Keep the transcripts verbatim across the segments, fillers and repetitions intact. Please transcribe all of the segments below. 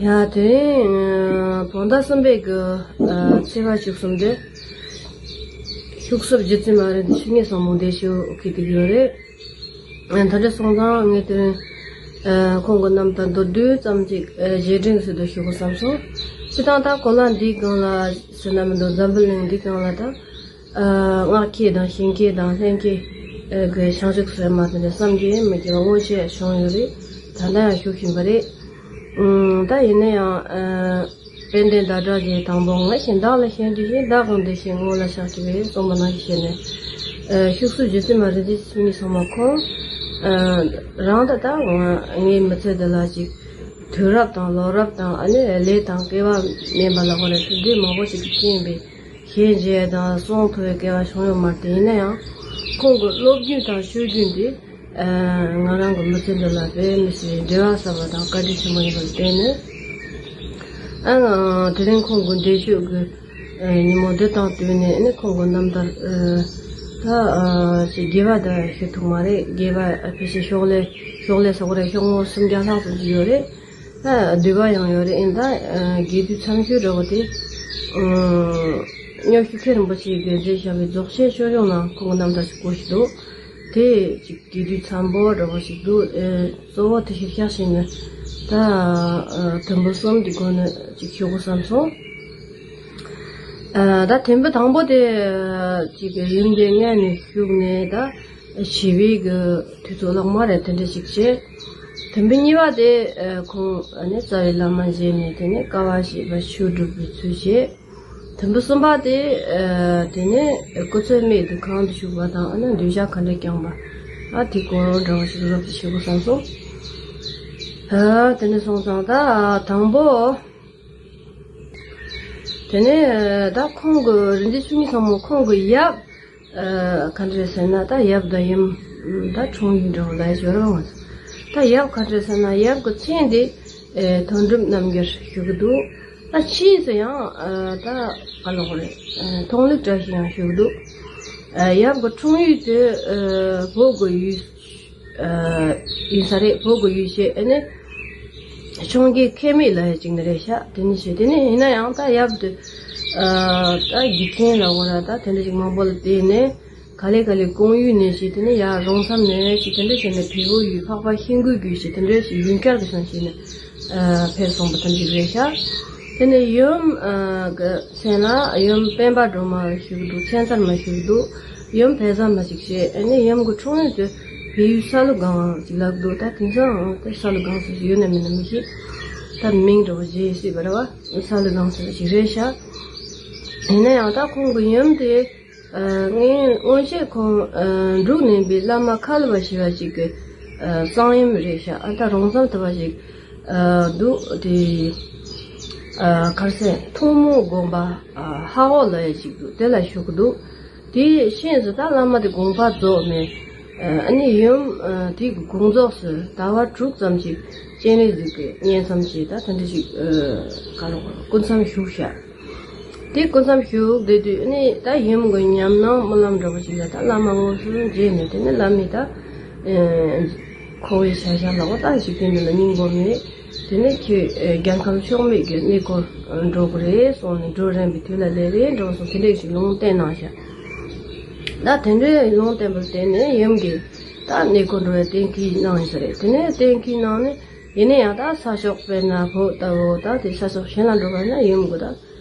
ཡ་དེ་རིང་བོད་ཟླ་གསུམ་པའི་གི་ཚེས་པ་བཅུ་གསུམ་དེ་ཤུག་གསོབ་རྗེ་བཙུན་མ་རིན་ཆེན་ཉི་ཤུ་གསུམ་མོ་འདས་ཤོག་གི་དུས་ཡོད་རེད། ད་ལྟ་སོང་ཙང་ངས་དེ་རིང་ཁོང་གི་རྣམ་ཐར་མདོར་བསྡུས་ཙམ་ཅིག་རྗེས་དྲན་ཟེར་དུ་ཞུ་དགོས་བསམ་སོང་། སྤྱིར་བཏང་ད་གོ་ལ་འདིའི་སྒང་ལ་ཟེར་ན་མི་འདུག་འཛམ་བུ་གླིང་འདིའི་སྒང་ལ་ད། ཨ། སྔགས་སྐྱེས་དང་གཤེན་སྐྱེས་དང་ལྷན་སྐྱེས་ཀྱི་བྱང་ཆུབ་སེམས་མ་དེ་འདྲ་བསམ་གྱིས་མི་ཁྱབ་པ་མངོན་ཤེས་བྱུང་ཡོད་རེད། ད་ལྟ་ཡང་ཞུ་བཞིན་པ་རེད། ཨུམ། ད་ཡིན་ན་ཡང་། ཨ། དཔལ་ལྡན་ཟླ་གྲགས་ཀྱིས་དང་པོ་ང་བཞིན་བདག་ལ་ཞེན་དུ་བཞིན། བདག་གང་འདི་ཞེན་སྔོན་ལ་བཤགས་ཀྱི་བས་གསུངས་པ་ནང་བཞིན་བྱས་ནས། ཨ། ཤུག་གསོབ་རྗེ་བཙུན་མ་རིན་ཆེན་ཉི་ཤུ་གསུམ་མོ་ཁོང་། ཨ། རང་ད་ལྟ་ང་ངའི་མི་ཚེ་འདི་ལ་ཅིག་དུས་རབས་དང་ལོ་རབས་དང་ཨ་ནི་ལས་དང་སྐལ་བ་མེད་པ་ལ་ཁོ་རང་དུས་འདི་མང་པོ་ཞིག་གི་རྐྱེན་པས། ཞལ་མཇལ་དང་གསུང་ཐོས་པའི་སྐལ་བ་བྱུང་ཡོད་མ་རེད། དེ་ཡིན་ན་ཡང་ཁོང་གི་སློབ་རྒྱུན་དང་ཤོད་རྒྱུན་དེ་ཨ། ང་རང་གི་མི་ཚེ་འདི་ལ་དཔེ་མི་སྲིད་འབྲེལ་བ་ཟབ་པ་དང་བཀའ་དྲིན་ཆེན་པོ་ཡིན་པར་བརྟེན་ནས། ཨ། དེ་རིང་ཁོང་གི་འདས་ཤོག་གི་ཨ། ཉིན་མོ་འདི་དང་བསྟུན་ནས་ནི་ཁོང་གི་རྣམ་ཐར། ཨ། ད་ཨ། ཅིག་རྒྱས་པ་ད་ཞུ་ཐུབ་མ་རེད། རྒྱས་པ་ཕལ་ཆེར་ཤོག་ལྷེ་ཤོག་ལྷེ་ཟེར་དགོས་རེད། ཤོག་ངོས་སུམ་བརྒྱ་ལྷག་ཙམ་ཞིག་ཡོད་རེད། ཨ། བསྡུས་པ་ཡང་ཡོད་རེད། ཨིན་ད། ཨ། རྒྱས་བསྡུས་མཚམས་ཤོས་འདྲ་བོ་དེ། ཨ། སྨྱོ་ཤུལ་མཁན་རིན་པོ་ཆེས་དགེ་མཛད་བཞག་པའི་རྫོགས་ཆེན་ཤོ་ལོ་ཀ་ནང་ཁོང་གི་རྣམ་ཐར་ཞིག་བཀོད་ཞིག་འདུག་དེ་ཅིག་རྒྱས་བསྡུས་མཚམས་པོ་འདྲ་བོ་ཞིག་འདུག་ཨ། གཙོ་བོ་དེ་ཞིག་བཞག་བྱས་ནས་ད། ཨ། དུམ་བུ་གསུམ་གྱི་སྒོ་ནས་ཅིག་ཞུ་དགོས་བསམ་སོང་། ཨ། ད་དུམ་བུ་དང་པོ་དེ་ཅིག་ཡུམ་དེ་མངལ་ནས་ཞུགས་ནས་ད་བྱིས་པའི་གི་དུས་ཚོད་ལྷག་མ་རེད། དེ་འདྲ་ཞིག་བྱས། དུམ་བུ་གཉིས་པ་དེ། ཨ། ཁོང་ཨ་ནི་རྩ་བའི་བླ་མ་མཇལ་ནས་དེ་ནས་དཀའ་བ་སྤྱད་པ་ཆོས་སྒྲུབ་པའི་ཚུལ་བྱས། དུམ་བུ་གསུམ་པ་དེ། ཨ། དེ་ནས་སྐུ་ཚེ་སྨད་དུ་གང་དུ་བཞུགས་པ་དང་ཨ་ནི་གདུལ་བྱ་ག་འདྲ་བསྐྱངས་པ། ཨ། དེ་སྐོར་འདྲ་བོ་ཞིག་རོབ་ཙམ་ཞུ་དགོས་བསམ་སོང་། ཨ། དེ་ནས་སོང་ཙང་ད་དང་པོ། དེ་ནས་ད་ཁོང་གི་རིན་ཆེན་བཅུ་གཉིས་ཚང་མ་ཁོང་གི་ཡབ། ཨ། ག་འདྲ་ཟེར་ན་ད་ཡབ་དང་ཡུམ་ད་འཁྲུངས་ཡུལ་འདྲ་བོ་ལ་ཡ་སྦྱོར་བ་མ་ཟད། ད་ཡབ་ག་འདྲ་ཟེར་ན་ཡབ་ཀྱི་མཚན་དེ་ཨེ་དོན་གྲུབ་རྣམ་རྒྱལ་ཞུ་གི་འདུག་ད་ཕྱིས་སུ་ཡང་ཨ་ད་ག་ལབ་དགོས་རེད། ཨ། མཐོང་ལུགས་བཀྲ་ཤིས་ཡང་ཞུ་གི་འདུག་ཨ། ཡབ་ཀྱི་འཁྲུངས་ཡུལ་དེ་ཨ་བོད་ཀྱི་ཡུལ། ཨ། ཡིན་ས་རེད། བོད་ཀྱི་ཡུལ་ཤེས་ཨ་ནི། འཕྱོངས་རྒྱས་ཁེ་མེད་ལ་ཡ་གཅིག་ནི་རེད་ཤག་དེ་ནི་ཞེས་དེ་ནི་ཡིན་ན་ཡང་ད་ཡབ་དེ། ཨ། ད་རྒྱུ་རྐྱེན་ལ་འོ་ར་ད་དེ་འདྲ་ཞིག་མང་པོ་ལ་བརྟེན་ནས་ག་ལེ་ག་ལེ་ཀོང་ཡུལ་ནས་ཞིག་དེ་ནི་ཡར་རོང་མཚམས་ནས་ཞིག་དེ་འདྲ་བྱས་ནས་བལ་པོ་ཡུལ་འཕགས་པ་ཤིང་ཀུན་རྒྱུད་ཞིག་དེ་འདྲ་ཞིག་ཡུལ་གྱར་གྱི་སོང་ཞིག་ནས། ཨ། ཕེབས་སོང་པ་དེ་འདྲ་ཞིག་རེད་ཤག་དེ་ནི་ཡུམ། ཨ། གི་མཚན་ལ་ཡུམ་སྤེན་པ་སྒྲོལ་མ་ཞུ་གི་འདུག་མཚན་གསར་མ་ཞུ་གི་འདུག་ཡུམ་བལ་བཟའ་མ་ཞིག་བྱས། ཨ་ནི་ཡུམ་གྱི་འཁྲུངས་ཡུལ་དེ་བལ་ཡུལ་ས་ལུ་སྒང་ཅིག་ལབ་འདུག་ད་དེང་སང་དེ་ས་ལུ་སྒང་ཟེར་ཡོད་ན་མེད་ན་མི་ཤེས། ད་མིང་འདྲ་བོ་བརྗེད་སྲིད་པ་རེད་བ། ས་ལུ་སྒང་ཟེར་ཞིག་རེད་ཤག་ཡིན་ན་ཡང་ད་ཁོང་གི་ཡུམ་དེ། ཨ། ངས་སྔོན་ཆད་ཁོང་ཨ་འབྲུག་ནས་པའི་བླ་མ་ཁ་ལུ་བ་ཞེས་པ་ཞིག་གི་ཨ་གསང་ཡུམ་རེད་ཤག་ཨ། ད་རོང་ཟམ་དུ་བ་ཞིག་ཨ་འདུག་དེ། ཨ། ག་རེ་ཟེར། ཐོན་མོ་དགོན་པ། ཨ། ཧ་འོག་ལ་ཡ་ཞིག་འདུག་དེ་ལ་བཞུགས་འདུག་དེ་ཤེས་སུ་ད་བླ་མ་དེ་དགོངས་པ་རྫོགས་ནས། ཨ་ནི་ཡུམ་ཨ་དེ་གི་དགོངས་རྫོགས་སུ་ཟླ་བ་དྲུག་ཙམ་ཞིག་སྤྱན་རས་གཟིགས་ཀྱི་བསྙེན་མཚམས་ཞིག་ད་དེ་འདྲ་ཞིག་ཨ་ག་ལ་སྐུ་མཚམས་བཞུགས་ཤག་དེ་སྐུ་མཚམས་བཞུགས་བསྡད་དུས་ཨ་ནི་ད་ཡུམ་གྱི་ཉམས་སྣང་སྨོན་ལམ་འདྲ་པོ་ཞིག་ལ་ད་བླ་མ་དངོས་སུ་མཇལ་ནས་དེ་ནི་བླ་མས་ད་ཨ་འཁོར་བའི་བྱ་བཞག་ལ་འོ་ད་འཇིག་རྟེན་འདི་ལ་སྙིང་པོ་མེད། དེ་ནས་ཁྱོད་ཨེ་རྒྱལ་ཁམས་ཕྱོགས་མེད་ཀྱི་གནས་སྐོར་འགྲོ་དགོས་རེད་གསུངས་ནས་འགྲོ་རན་པའི་དུས་ལ་སླེབས་རེད་འགྲོ་སོང་། དེ་འདྲས་ཞིག་ལུང་བསྟན་གནང་ཤག་ད་དེ་འདྲས་ལུང་བསྟན་པར་བརྟེན་ནས་ཡུམ་གྱིས་ད་གནས་སྐོར་འགྲོ་བའི་གཏན་འཁེལ་གནང་ཡིན་ས་རེད། དེ་ནས་གཏན་འཁེལ་གནང་ནས་ཡིན་ན་ཡང་ད་ས་ཕྱོགས་དཔེར་ན་བོད་ལྟ་བུ་ད་དེ་ས་ཕྱོགས་གཞན་ལ་འགྲོ་བ་ན་ཡུམ་གྱིས་ད་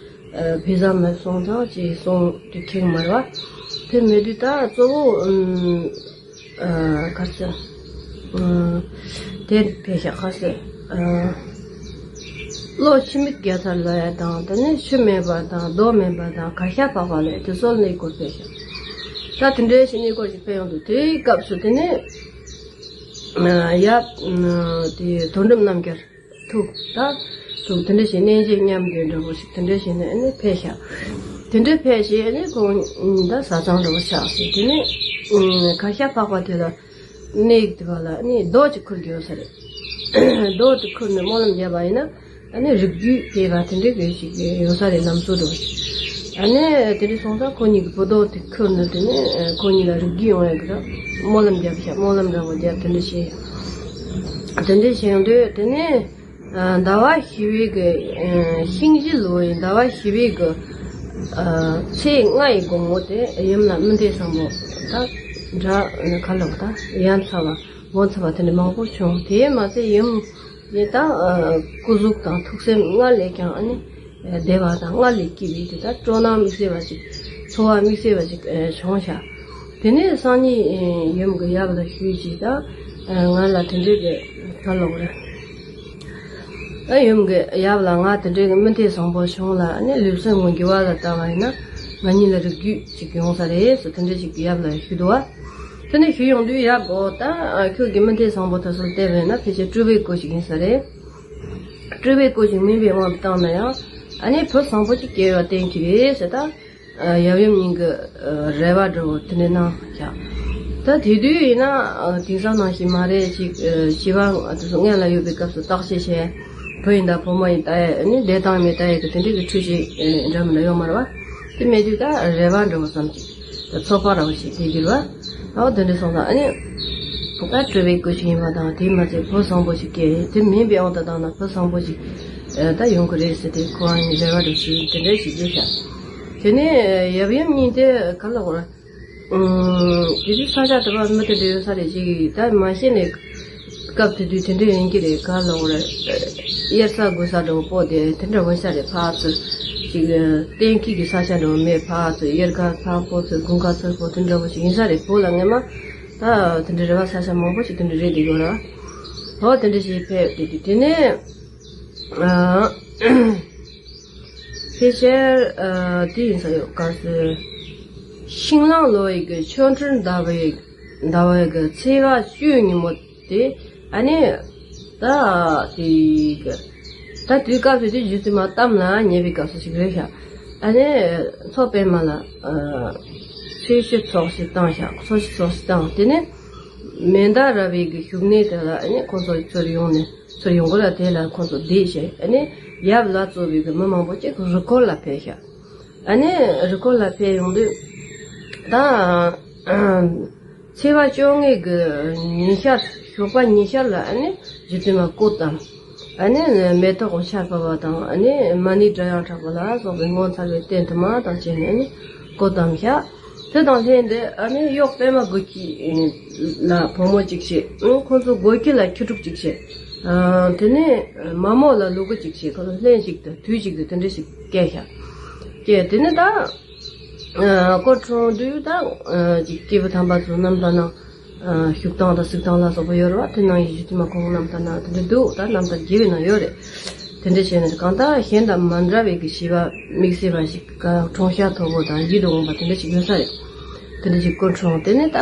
ཨ་བི་ཟ་མེད་སོང་ཙང་ཅིག་སོང་དུས་ཁེགས་མ་རེད་བ། དེ་མེད་དུས་ད་གཙོ་བོ་ཨུམ། ཨ་ག་རེ་ཟེར། ཨ་དེར་ཕེབས་ཤག་ག་རེ་ཟེར། ཨ་བློ་ཕྱི་མིག་རྒྱ་མཚར་ལ་ཡ་དང་དེ་ནས་ཆུ་མེད་པ་དང་རྡོ་མེད་པ་དང་གར་ཞ་འཕགས་པ་ལ་ཡ་དེ་ཚོ་གནས་སྐོར་ཕེབས་ཤག་ད་དེ་འདྲའི་ཞིག་གནས་སྐོར་ཞིག་ཕེབས་ཡོང་དུས་དེའི་སྐབས་སུ་དེ་ནས་ཨ་ཡབ་ཨ་དེ་དོན་གྲུབ་རྣམ་རྒྱལ། ཐུགས་ད་ཐུགས་དེ་འདྲ་ཞིག་གནས་མཇལ་མཉམ་འདོན་འདྲ་པོ་ཞིག་དེ་འདྲ་ཞིག་ནས་ཨ་ནི་ཕེབས་ཤག་དེ་འདྲ་ཕེབས་ཞེས་ཨ་ནི་ཁོང་ད་བཟའ་ཚང་འདྲ་པོ་ཆགས་ཟིན། དེ་ནས་གར་ཞ་འཕགས་པ་དེ་ལ་གནས་དེ་བ་ལ་ཨ་ནི་རྡོ་ཅིག་ཁུར་གྱི་ཡོད་ས་རེད། རྡོ་དེ་ཁུར་ནས་སྨོན་ལམ་བརྒྱབ་པ་ཡིན་ན་ཨ་ནི་རིགས་རྒྱུད་སྐྱེ་བ་དེ་འདྲ་གི་ཞིག་ཡོད་ས་རེད། ལམ་སྲོལ་འདྲ་པོ་ཞིག་ཨ་ནི་དེ་འདྲ་སོང་ཙང་ཁོ་གཉིས་ཀྱི་བུ་རྡོ་དེ་ཁུར་ནས་དེ་ནས་ཁོ་གཉིས་ལ་རིགས་རྒྱུད་ཡོང་ཡག་གི་ར་སྨོན་ལམ་བརྒྱབ་ཤག་སྨོན་ལམ་འདྲ་པོ་བརྒྱབ་དེ་འདྲ་བྱས་ཡོད། དེ་འདྲ་བྱས་ཡོང་དུས་དེ་ནས། ཟླ་བ་བཞི་པའི་གི་ཤིང་བཞི་ལོ་ཡི་ཟླ་བ་བཞི་པའི་གི་ཚེས་ལྔ་ཡི་དགོང་མོ་དེ་ཡུམ་ལ་སྨིན་ཐེངས་བཟང་པོ་ད་འདྲ་ཁ་ལོག་ད་ཡ་མཚར་བ་ངོ་མཚར་བ་དེ་འདྲ་མང་པོ་བྱུང་། དེས་མ་ཚད་ཡུམ་ནི་ད་སྐུ་གཟུགས་དང་ཐུགས་སེམས་སྔར་ལས་ཀྱང་ཨ་ནི་བདེ་བ་དང་སྔར་ལས་སྐྱིད་པའི་དེ་ད་སྤྲོ་སྣང་དམིགས་བསལ་བ་ཞིག་ཚོར་བ་དམིགས་བསལ་བ་ཞིག་བྱུང་ཤག་དེ་ནས་སང་ཉིན་ཡུམ་གྱི་ཡབ་ལ་ཞུས་ཅིག་ད་ང་ལ་དེ་འདྲའི་གི་ཁ་ལོག་རེད། ཨ་ཡུམ་གྱི་ཡབ་ལ་ང་དེ་འདྲའི་གི་སྨིན་ཐེངས་བཟང་པོ་བྱུང་ལ་ཨ་ནི་ལུས་སེམས་ངོ་འགྱུར་བ་ལ་བལྟ་བ་ཡིན་ན་ང་གཉིས་ལ་རིགས་རྒྱུད་ཅིག་ཡོང་ས་རེད་ཟེར་དེ་འདྲ་ཞིག་ཡབ་ལ་ཞུས་འདུག་བ། དེ་ནས་ཞུས་ཡོང་དུས་ཡབ་འོ་ད་ཁྱོད་ཀྱི་སྨིན་ཐེངས་བཟང་པོ་དེ་ཚོ་བལྟས་པ་ཡིན་ན་ཕལ་ཆེར་སྤྲུལ་པའི་སྐུ་ཞིག་ཡིན་ས་རེད། སྤྲུལ་པའི་སྐུ་ཞིག་མིན་པའི་དབང་དུ་བཏང་ན་ཡང་ཨ་ནི་བུ་བཟང་པོ་ཅིག་སྐྱེ་བ་གཏན་འཁེལ་རེད་ཟེར་ད། ཡབ་ཡུམ་གཉིས་ཀྱི་རེ་བ་འདྲ་བོ་དེ་འདྲ་གནང་བཞག་ད་དེ་དུས་ཡིན་ན་དེང་སང་ནང་བཞིན་མ་རེད་ཅིག་བྱིས་པ་དེ་ཚོ་སྔོན་ལ་ཡོད་པའི་སྐབས་སུ་བརྟག་དཔྱད་བྱས་བུ་ཡིན་ད་བུ་མོ་ཡིན་ད་ཡ་ནི་བདེ་དང་མི་ད་ཡ་གི་དེ་འདྲ་གི་འཕྲུལ་ཆས་འདྲ་མི་འདྲ་ཡོད་མ་རེད་བ། དེ་མེད་དུས་ད་རེ་བ་འདྲ་བོ་ཙམ་ཅིག་ད་ཚོགས་པ་ར་བ་ཞིག་དེ་འགྱུར་བ། ཨའོ་དེ་འདྲ་སོང་ཙང་ཨ་ནི་ད་སྤྲུལ་པའི་སྐུ་ཞིག་ཡིན་པ་དང་དེ་མ་ཚད་བུ་བཟང་པོ་ཞིག་སྐྱེས་དེ་མིན་པའི་དབང་དུ་བཏང་ན་བུ་བཟང་པོ་ཞིག་ད་ཡོང་གི་རེད་ཟེར་ཏེ་ཁོ་ཨ་ནི་རེ་བ་འདྲ་ཞིག་དེ་འདྲ་ཞིག་བྱས་ཤག་དེ་ནས་ཡབ་ཡུམ་གཉིས་དེ་ག་ལ་གོ་ར། དེ་དུས་ས་ཆ་དེ་བ་མི་དེ་འདྲ་ཡོད་ས་རེད་ཅིག་ད་མ་ཤེས་ནས་སྐབས་དེ་དུས་དེ་འདྲ་ཡིན་གྱི་རེད་ག་ལ་གོ་ར། དབྱར་ས་དགུན་ས་འདྲ་བོ་སྤོ་དེ་དེ་འདྲ་བོ་ས་རེད་ཕར་ཚུར་ཅིག་གཏན་འཁེལ་གྱི་ས་ཆ་འདྲ་བོ་མེད་ཕར་ཚུར་དབྱར་ཁ་ཕར་སྤོ་ཚུར་དགུན་ཁ་ཚུར་སྤོ་དེ་འདྲ་བོ་ཞིག་ཡིན་ས་རེད་བོད་ལ་སྔན་མ་ད་དེ་འདྲ་རེད་བ་ས་ཆ་མང་པོ་ཞིག་དེ་འདྲ་རེད་དེ་ཡོད་ར། ཧོ་དེ་འདྲ་ཞིག་ཕེབས་དེ་དུས་དེ་ནས། ཕལ་ཆེར་དེ་ཡིན་ས་ཡོད་ག་ཟེར། ཤིང་གླང་ལོ་ཡི་གི་ཆོ་འཕྲུལ་ཟླ་བའི་ཟླ་བའི་གི་ཚེས་པ་བཅུའི་ཉིན་མོ་དེ་ཨ་ནི་ད་དེ་གི་ད་དུས་སྐབས་སུ་དེ་རྗེ་བཙུན་མ་གཏམ་ལ་ཉེ་བའི་སྐབས་སུ་ཞིག་རེད་ཤག་ཨ་ནི་མཚོ་པདྨ་ལ་ཚེས་བཅུ་ཚོགས་ཤིག་བཏང་ཤག་ཚོགས་ཤིག་ཚོགས་ཤིག་བཏང་དེ་ནི་མན་དཱ་ར་བའི་གི་བཞུགས་གནས་དེ་ལ་ཨ་ནི་ཁོང་ཚོ་ཚུར་ཡོང་ནས། ཚུར་ཡོང་གི་ལ་དེ་ལ་ཁོང་ཚོ་བསྡད་བྱས་ཨ་ནི་ཡབ་ལ་གཙོས་པའི་གི་མི་མང་པོ་ཅིག་རི་སྐོར་ལ་ཕེབས་ཤག་ཨ་ནི་རི་སྐོར་ལ་ཕེབས་ཡོང་དུས་ད་ཚེས་པ་བཅོ་ལྔའི་གི་ཉིན་ཤར་ཞོགས་པ་ཉིན་ཤར་ལ་ཨ་ནི་རྗེ་བཙུན་མ་སྐུ་བལྟམས། ཨ་ནི་མེ་ཏོག་གི་ཆར་ཕབ་པ་དང་ཨ་ནི་མ་ཎི་སྒྲ་དབྱངས་གྲགས་པ་ལ་སོགས་པའི་ངོ་མཚར་བའི་རྟེན་དུ་མ་དང་བཅས་ནས་ཨ་ནི་སྐུ་བལྟམས་ཤག་དེ་དང་ལྷན་དུ་ཨ་ནི་གཡོག་པད་མ་དགུ་ཁྱི་ལ་བུ་མོ་གཅིག་བྱས། ཁོ་ཚོ་དགུ་ཁྱི་ལ་ཁྱི་ཕྲུག་གཅིག་བྱས། དེ་ནས་མ་མོ་ལ་ལུ་གུ་གཅིག་བྱས། ཁོ་ཚོ་ལྷན་ཅིག་ཏུ་དུས་གཅིག་ཏུ་དེ་འདྲ་ཞིག་སྐྱེས་ཤག་སྐྱེས་དེ་ནས་ད་སྐུ་འཁྲུངས་དུས་ད་ཅིག་སྐྱེས་བུ་དམ་པ་ཚོ་རྣམ་ཐར་ནང་བཞུགས་སྟངས་དང་གཟིགས་སྟངས་ལ་སོགས་པ་ཡོད་རེད་བ། དེ་ནང་བཞིན་རྗེ་བཙུན་མ་ཁོང་རྣམ་ཐར་ནང་དེ་འདྲ་འདུག་ད་རྣམ་ཐར་རྒྱས་པའི་ནང་ཡོད་རེད། དེ་འདྲ་བྱས་ནས་གང་ལྟར་གཞན་དང་མ་འདྲ་བའི་གི་བྱིས་པ་དམིགས་བསལ་བ་ཞིག་ག་འཁྲུངས་ཤག་མཐོ་པོ་དང་ཡིད་དུ་འོང་བ་དེ་འདྲ་ཞིག་ཡོད་ས་རེད། དེ་འདྲ་ཞིག་སྐུ་འཁྲུངས་དེ་ནས་ད་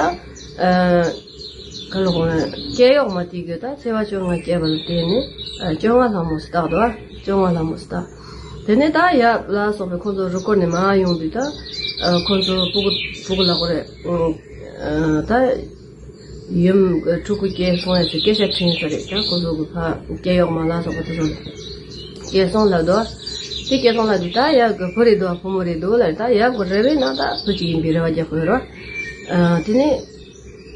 ག་ལ་གོ་ན་སྐྱེ་གཡོག་མ་དེ་གི་ད་ཚེས་པ་བཅོ་ལྔ་སྐྱེས་པ་ལ་བརྟེན་ནས་བཅོ་ལྔ་ལྷ་མོ་སྟག་དོ། བཅོ་ལྔ་ལྷ་མོ་སྟག་དེ་ནས་ད་ཡབ་ལ་སོགས་པའི་ཁོང་ཚོ་རུ་སྐོར་ནས་མར་ཡོང་དུས་ད་ཁོང་ཚོ་སྤུ་གུ་སྤུ་གུ་ལ་གོ་རེད། ད་ཡུམ་ཕྲུ་གུ་སྐྱེས་སོང་ཡ་ཟེར་སྐད་ཆ་དྲིས་ས་རེད། ད་ཁོ་ཚོ་གི་ཕ་སྐྱེ་གཡོག་མ་ལ་སོགས་པ་དེ་ཚོ་སྐྱེས་སོང་ལབ་འདུག་དེ་སྐྱེས་སོང་ལབ་དུས་ད་ཡབ་གི་བུ་རེད་འདུག་བུ་མོ་རེད་འདུག་ལབ། ད་ཡབ་གི་རེ་བའི་ནང་ད་བུ་གཅིག་ཡིན་པའི་རེ་བ་རྒྱག་གི་ཡོད་རེད། དེ་ནས་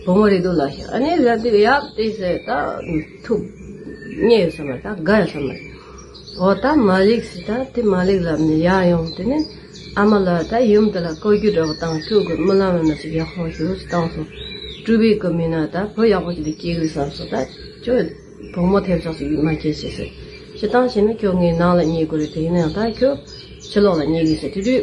བུ་མོ་རེད་འདུག་ལབ་ཤག་ཨ་ནི་ལབ་དུས་ཡབ་དེ་ཟེར་ད་ཐུགས་མཉེས་ཡོད་ས་མ་རེད། ད་དགའ་ཡོད་ས་མ་རེད། འོ་ད་མ་ལེགས་ཟེར། ད་དེ་མ་ལེགས་ལབ་ནས་ཡར་ཡོང་། དེ་ནས་ཨ་མ་ལ་ད་ཡུམ་དེ་ལ་བཀའ་བཀྱོན་འདྲ་བོ་བཏང་། ཁྱོད་ཀྱི་རྨི་ལམ་ཡོད་ན་ཅིག་ཡག་པོ་ཞུ་ཟེར་བཏང་སོང་། སྤྲུལ་པའི་སྐུ་མིན་ན་ད་བུ་ཡག་པོ་ཞིག་ཏུ་སྐྱེ་གི་བསམ་སོང་། ད་ཁྱོད་བུ་མོ་ཐེབས་ཆག་ཞིག་མ་སྐྱེ་ཞེས་ཟེར། སྤྱིར་བཏང་བྱས་ན་ཁྱོད་ངའི་ནང་ལ་རྙེད་དགོས་རེད། དེ་ཡིན་ན་ཡང་ད་ཁྱོད་ཕྱི་ལོགས་ལ་རྙེད་གི་ཟེར། དེ་དུས་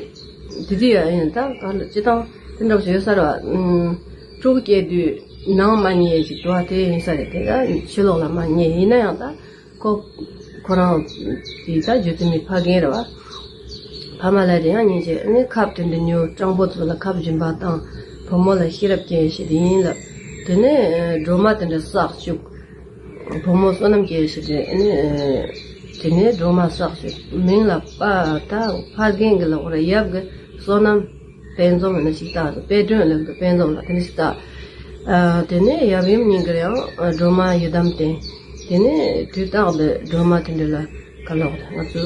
དེ་དུས་ཡང་ཡིན་ད་ག་ལ་སྤྱིར་བཏང་དེ་འདྲ་བོ་ཞིག་ཡོད་ས་རེད་བ། ཕྲུ་གུ་སྐྱེས་དུས་ནང་མ་རྙེད་ཅིག་འདུག་བ། དེ་ཡིན་ས་རེད། དེ་ད་ཕྱི་ལོགས་ལ་མ་རྙེད། ཡིན་ན་ཡང་ད། ཁོ་ཁོ་རང་གི་ད་རྗེ་བཙུན་མའི་ཕ་རྒན་རེད་བ། ཕ་མ་ལ་དེ་ཡང་སྙིང་རྗེ། ཨ་ནི་ཁབ་དེ་འདྲ་ཉོ། སྤྲང་པོ་ཚོ་ལ་ཁབ་སྦྱིན་པ་བཏང་། བུ་མོ་ལ་ཤེས་རབ་སྐྱེས་ཞེས་དེ་ཡིན་ལབ། དེ་ནས་སྒྲོལ་མ་དེ་འདྲ་བསགས་བཅུག་བུ་མོ་བསོད་ནམས་སྐྱེས་ཞེས་དེ་ཨ་ནི་དེ་ནས་སྒྲོལ་མ་བསགས་བཅུག་མིང་ལ་པ་ད་ཕ་རྒན་གྱི་ལ་འོ་ར་ཡབ་ཀྱི་བསོད་ནམས། དཔལ་འཛོམས་ལ་ཞིག་བཏགས། དཔལ་སྒྲོན་ལ་དཔལ་འཛོམས་ལ་དེ་འདྲ་ཞིག་བཏགས། ཨ་དེ་ནས་ཡབ་ཡུམ་གཉིས་ཀྱིས་ཡང་སྒྲོལ་མ་ཡི་དམ་བསྟེན། དེ་ནས་དུས་རྟག་ཏུ་སྒྲོལ་མ་དེ་འདྲ་ལ་ག་ལོག་ང་ཚོ་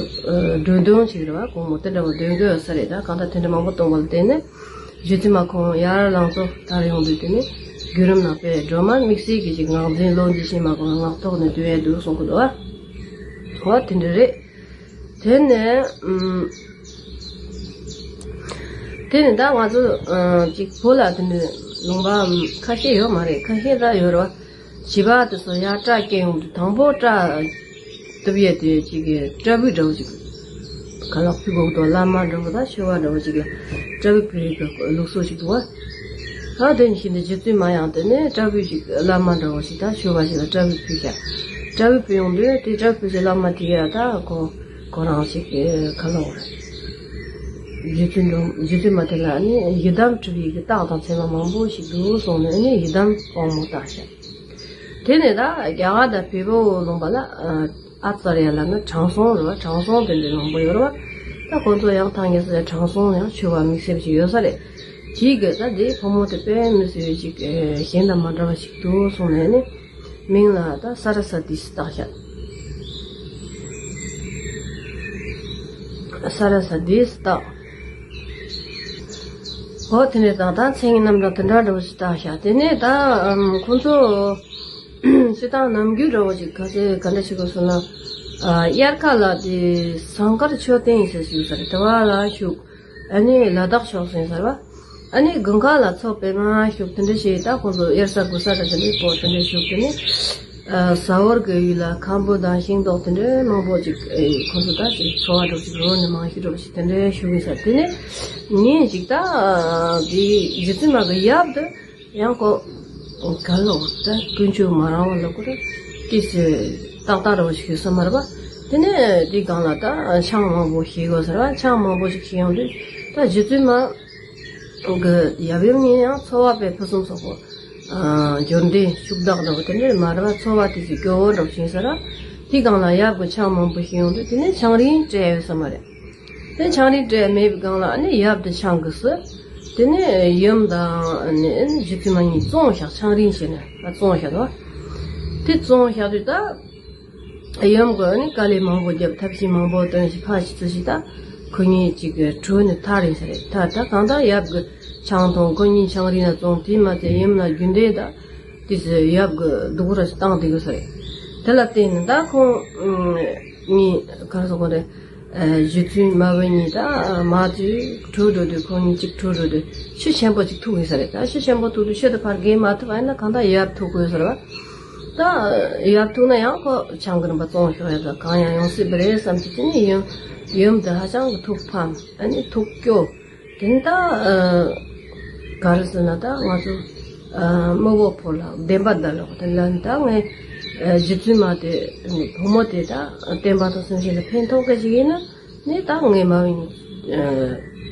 འགྲོ་དོན་ཞིག་རེད་བ། དགོང་མོ་དེ་འདྲ་བ་འདོན་དགོས་ས་རེད། ད་གང་ལྟར་དེ་འདྲ་མང་པོ་གཏོང་བ་ལ་བརྟེན་ནས་རྗེ་བཙུན་མ་ཁོང་ཡར་ལང་ཚོ་དར་ཡོང་དུས་དེ་ནས་བརྒྱུད་རིམ་ནང་དཔེ་སྒྲོལ་མ་དམིགས་བསལ་གྱི་ཞིག་ངག་འཛིན་བློ་འཛིན་ཤེས་མ་གོང་ལ་ངག་ཐོག་ནས་འདོན་ཡས་འདུག་གསུང་གི་འདུག་བ། ཨོ་དེ་འདྲ་རེད། དེ་ནས་ཨམ། དེ་ནས་ད་ང་ཚོ་ཨ་ཅིག་བོད་ལ་དེ་འདྲ་ལུང་པ་ཁ་ཤས་ཡོད་མ་རེད། ཁ་ཤས་ད་ཡོད་རེད་བ། བྱིས་པ་དེ་ཚོ་ཡར་སྐྲ་སྐྱེ་ཡོང་དུས་དང་པོ་སྐྲ་གཏུབ་ཡས་དེ་ཅིག་གི་སྐྲ་སྦུག་འདྲ་བོ་ཅིག་ག་ལ་ཕུལ་དགོས་འདུག་བླ་མ་འདྲ་བོ་དང་ཆོས་པ་འདྲ་བོ་ཅིག་ལ་སྐྲ་སྦུག་ཕུལ་ཡས་ཀྱི་ལུགས་སྲོལ་ཅིག་འདུག་བ། ད་དེ་ནས་ཤིན་ཏུ་རྗེ་བཙུན་མ་ཡང་དེ་ནས་སྐྲ་སྦུག་ཅིག་བླ་མ་འདྲ་བོ་ཞིག་དང་ཆོས་པ་ཞིག་ལ་སྐྲ་སྦུག་ཕུལ་ཤག་སྐྲ་སྦུག་ཕུལ་ཡོང་དུས་དེ་སྐྲ་སྦུག་ཕུལ་བྱས་བླ་མ་དེ་ཡ་ད་ཁོ་ཁོ་རང་ཞིག་གི་ཁ་ལོ་རེད། རྗེ་བཙུན་འགྲོ་རྗེ་བཙུན་མ་དེ་ལ་ནི་ཡི་དམ་གྲུབ་པའི་གི་རྟགས་དང་མཚན་མ་མང་པོ་ཞིག་འདུག་གསུངས་ནས་ནི་ཡི་དམ་དབང་མོ་བཏགས་ཤག་དེ་ནས་ད་རྒྱ་གར་དང་བལ་པོ་ལུང་པ་ལ་ཨ་ཙརྱ་ལ་ནི་དྲང་སྲོང་རེད་བ། དྲང་སྲོང་དེ་འདྲའི་མང་པོ་ཡོད་རེད་བ། ད་ཁོང་ཚོ་ཡང་ཐང་ངེ་སོ་ཡ་དྲང་སྲོང་ཡང་ཆོས་པ་དམིགས་བསལ་ཞིག་ཡོད་ས་རེད། དེའི་གི་ད་དེ་བུ་མོ་དེ་དཔེ་མི་སྲིད་ཅིག་གཞན་དང་མ་འདྲ་བ་ཞིག་འདུག་གསུངས་ནས་ནི། མིང་ལ་ད་ས་ར་ས་ཏིས་བཏགས་ཤག་ས་ར་ས་ཏིས་བཏགས། ཨོ་དེ་ནས་ད་ད་མཚན་གྱི་རྣམ་གྲངས་དེ་འདྲ་འདྲ་བོ་ཞིག་བཏགས་ཤག་དེ་ནས་ད་ཨམ་ཁོང་ཚོ་སྤྱིར་བཏང་ནམ་རྒྱུན་འདྲ་བོ་ཞིག་ག་ཚོད་ག་འདྲ་ཞིག་གོ་སོང་ན། ཨ་དབྱར་ཁ་ལ་དེ་ཟངས་དཀར་མཆོད་རྟེན་ཟེར་ཞིག་ཡོད་ས་རེད། དེ་བ་ལ་བཞུགས། ཨ་ནི་ལ་དྭགས་ཕྱོགས་སུ་ཡིན་ས་རེད་བ། ཨ་ནི་དགུན་ཁ་ལ་མཚོ་པདྨ་བཞུགས། དེ་འདྲ་བྱས་ད་ཁོང་ཚོ་དབྱར་ས་དགུན་ས་དང་དེ་འདྲའི་སྐོར་དེ་འདྲ་བཞུགས། དེ་ནི་ཨ་ཟ་ཧོར་གྱི་ཡུལ་ལ་ཁམ་བུ་དང་ཤིང་ཏོག་དེ་འདྲའི་མང་པོ་ཅིག་ཨེ་ཁོང་ཚོ་ད་ཅིག་འཚོ་བ་འགྲོ་ཅིག་རོ་ནི་མང་ཤོས་འགྲོ་ཅིག་དེ་འདྲའི་བཞུགས་ཡིན་ས། དེ་ནི་ངས་ཅིག་ད་དེ་རྗེ་བཙུན་མ་གི་ཡབ་དེ་ཡང་ཁོ་ག་ལོག་ད་ཀུན་སྤྱོད་མ་རང་བ་ལ་ཁོ་རེ་ཏི་སེ་ཏག་ཏག་རོ་ཞིག་ཡོད་ས་མ་རེད་པ། དེ་ནས་དེའི་སྒང་ལ་ད་ཆང་མང་པོ་ཞིག་དགོས་ས་རེད་པ། ཆང་མང་པོ་ཞིག་ཞིག་ཡོང་དུས་ད་རྗེ་བཙུན་མ་གི་ཡབ་ཡུམ་གཉིས་ཡང་འཚོ་བ་དཔེ་ཕུན་སུམ་ཚོགས་པོ། ཨ་འབྱོར་ལྡན་ཕྱུག་བདག་འདྲ་བོ་དེ་འདྲས་མ་རེད་པ། འཚོ་བ་དེ་ཚོ་སྐྱོ་བོ་འདྲ་བོ་ཞིག་ཡིན་ས་རེད། དེའི་སྒང་ལ་ཡབ་གི་ཆང་མང་པོ་ཞིག་ཡོང་དུས་དེ་ནས་ཆང་རིན་སྤྲད་ཡོད་ས་མ་རེད། དེ་ཆང་རིན་སྤྲད་མེད་པའི་སྒང་ལ་ཨ་ནི་ཡབ་དེ་ཆང་གི་སུ། དེ་ནས་ཡུམ་དང་ཨ་ནི་རྗེ་བཙུན་མ་གཉིས་བཙོང་བཞག་ཆང་རིན་བྱས་ནས་ཨ་བཙོང་བཞག་དོ། དེ་བཙོང་བཞག་དུས་ད་ཡུམ་གི་ཨ་ནི་དཀའ་ལས་མང་པོ་བརྒྱབ། ཐབས་ཤེས་མང་པོ་བཏོན་ཞིག་ཕར་ཞིག་ཚུར་ཞིག་ད་ཁོ་གཉིས་གཅིག་གི་གྲོས་ནས་ཐར་ཡིན་ས་རེད། ཐར་ད་གང་ལྟར་ཡབ་གི་ཆང་འཐུང་། ཁོ་གཉིས་ཆང་རིན་ལ་བཙོང་། དེས་མ་ཚད་ཡུམ་ལ་རྒྱུན་ལྡན་ད་དེ་ཚོ་ཡབ་གི་སྡུག་ར་ཞིག་བཏང་བསྡད་དགོས་ས་རེད། དེ་ལ་བརྟེན་ནས་ད་ཁོང་གཉིས་ག་རེ་ཟེར་དགོས་རེད། ཨ་རྗེ་བཙུན་མ་བུ་གཉིས་ད་མ་ཚོས་གྲོས་འགྲོ་དུས་ཁོང་གཉིས་གཅིག་གྲོས་འགྲོ་དུས་ཆུ་ཆེན་པོ་གཅིག་ཐུག་ཡིན་ས་རེད། ད་ཆུ་ཆེན་པོ་ཐུག་དུས་ཆུ་དེ་ཕར་བརྒལ་མ་ཐུབ་པ་ཡིན་ན་གང་ལྟར་ཡབ་ཐུག་དགོས་ས་རེད་པ། ད་ཡབ་ཐུག་ན་ཡང་ཁོ་ཆང་གི་རིན་པ་བཙོང་ཤོག་ཡ་ད་གང་ཡང་ཡོང་སྲིད་པ་རེད་བསམ་གྱི་དེ་ནས་ཡུམ་ཡུམ་དེ་ཧ་ཅང་གི་ཐུགས་ཕམ། ཨ་ནི་ཐུགས་སྐྱོ། དེ་ནི་ད་ཨ་ག་རེ་ཟེར་ན་ད་ང་ཚོ་ཨ་རྨོ་བོ་ཕོ་ལ་བདེན་པ་གདའ་ལོག་དེ་ལ་ནི་ད་ངས་ཨ་རྗེ་བཙུན་མ་དེ་བུ་མོ་དེ་ད་བསྟན་པ་དང་སེམས་ཅན་ལ་ཕན་ཐོགས་མཁན་ཞིག་ཡིན་ན་ནི་ད་ངས་མ་བིན་ཨ་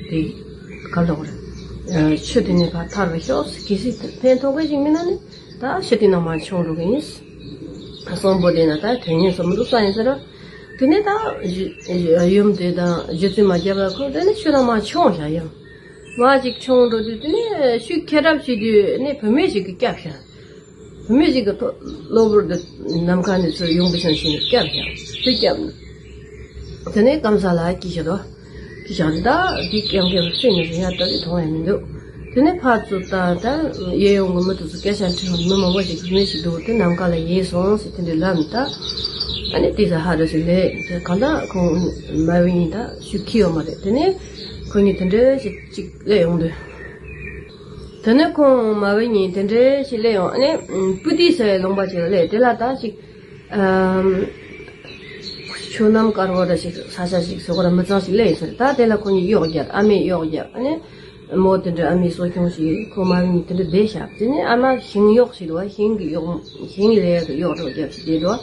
དེ་ག་ལོག་རེད། ཨ་ཆུ་དེ་ནས་ཕར་ཐར་བ་ཤོག་གལ་སྲིད་ཕན་ཐོགས་མཁན་ཞིག་མིན་ན་ནི་ད་ཆུ་དེ་ནང་མར་མཆོང་འགྲོ་གི་ཡིན། གསོན་པོ་དེ་ན་ད་དོན་སྙིང་སོ་མི་འདུག་ས་ཡིན་ཟེར་རོ། དེ་ནས་ད་ཡུམ་དེ་དང་རྗེ་བཙུན་མ་རྒྱབ་ལ་ཁོ་དེ་ནས་ཆུ་ནང་མར་མཆོང་བཞག་ཡང་། མར་ཅིག་མཆོང་འགྲོ་དུས་དེ་ནས་ཆུ་ཁེ་གྲབས་བྱེད་དུས་ནས་བུད་མེད་ཅིག་གིས་བསྐྱབས་ཤག་བུད་མེད་ཅིག་གིས་ཐོ་གློ་བུར་དུ་ནམ་མཁའ་ནས་ཚུར་ཡོང་གི་བྱུང་ཞིང་བསྐྱབས་ཤག་དེ་བསྐྱབས་ནས་དེ་ནས་སྐམ་ས་ལ་སྐྱིད་ཤག་དོ། དེ་བཞག་ད་འདི་སྐྱབས་མཁན་སུ་ཡིན་ན་ཡ་ད་དེ་མཐོང་ཡ་མི་འདུག་དེ་ནས་ཕར་ཚུར་ད་ད་གཡས་གཡོན་གྱི་མི་དེ་ཚོ་སྐད་ཆ་འདྲི་མི་མང་པོ་ཞིག་བུད་མེད་ཞིག་འདུག་དེ་ནམ་མཁའ་ལ་ཡལ་སོང་ཟེར་དེ་འདྲའི་ལབ་ནས་ད་ཨ་ནི་དེ་ཚོ་ཧ་ར་ཞིག་ལས་དེ་གང་ལྟར་ཁོང་མ་བུ་གཉིས་ད་ཤུགས་ཁྱི་ཡོད་མ་རེད། དེ་ནས་ཁོ་གཉིས་དེ་འདྲ་ཞིག་ཅིག་སླེབས་ཡོང་དུས། དེ་ནས་ཁོང་མ་བུ་གཉིས་དེ་འདྲ་ཞིག་སླེབས་ཡོང་ཨ་ནི་སྤུ་ཏི་ཟེར་བའི་ལུང་པ་ཅིག་ལ་སླེབས། དེ་ལ་ད་ཞིག་ཨམ། ཆུ་གནམ་དཀར་པོ་འདྲ་ཞིག་ས་ཆ་ཞིག་ཟེར་དགོས་ར་མི་ཚང་ཞིག་སླེབས་ཡོད་ས་རེད། ད་དེ་ལ་ཁོ་གཉིས་གཡོག་བརྒྱབ། ཨ་མས་གཡོག་བརྒྱབ། ཨ་ནི་མོ་དེ་འདྲ་ཨ་མའི་གསོ་སྐྱོང་ཞིག་ཁོ་མ་བུ་གཉིས་དེ་འདྲ་བསྡད་བཞག་དེ་ནས་ཨ་མ་ཞིང་གཡོག་ཞིག་འདུག་བ། ཞིང་གི་གཡོག་ཞིང་ལས་གི་གཡོག་འདྲ་བོ་བརྒྱབ་ཞིག་བསྡད་འདུག་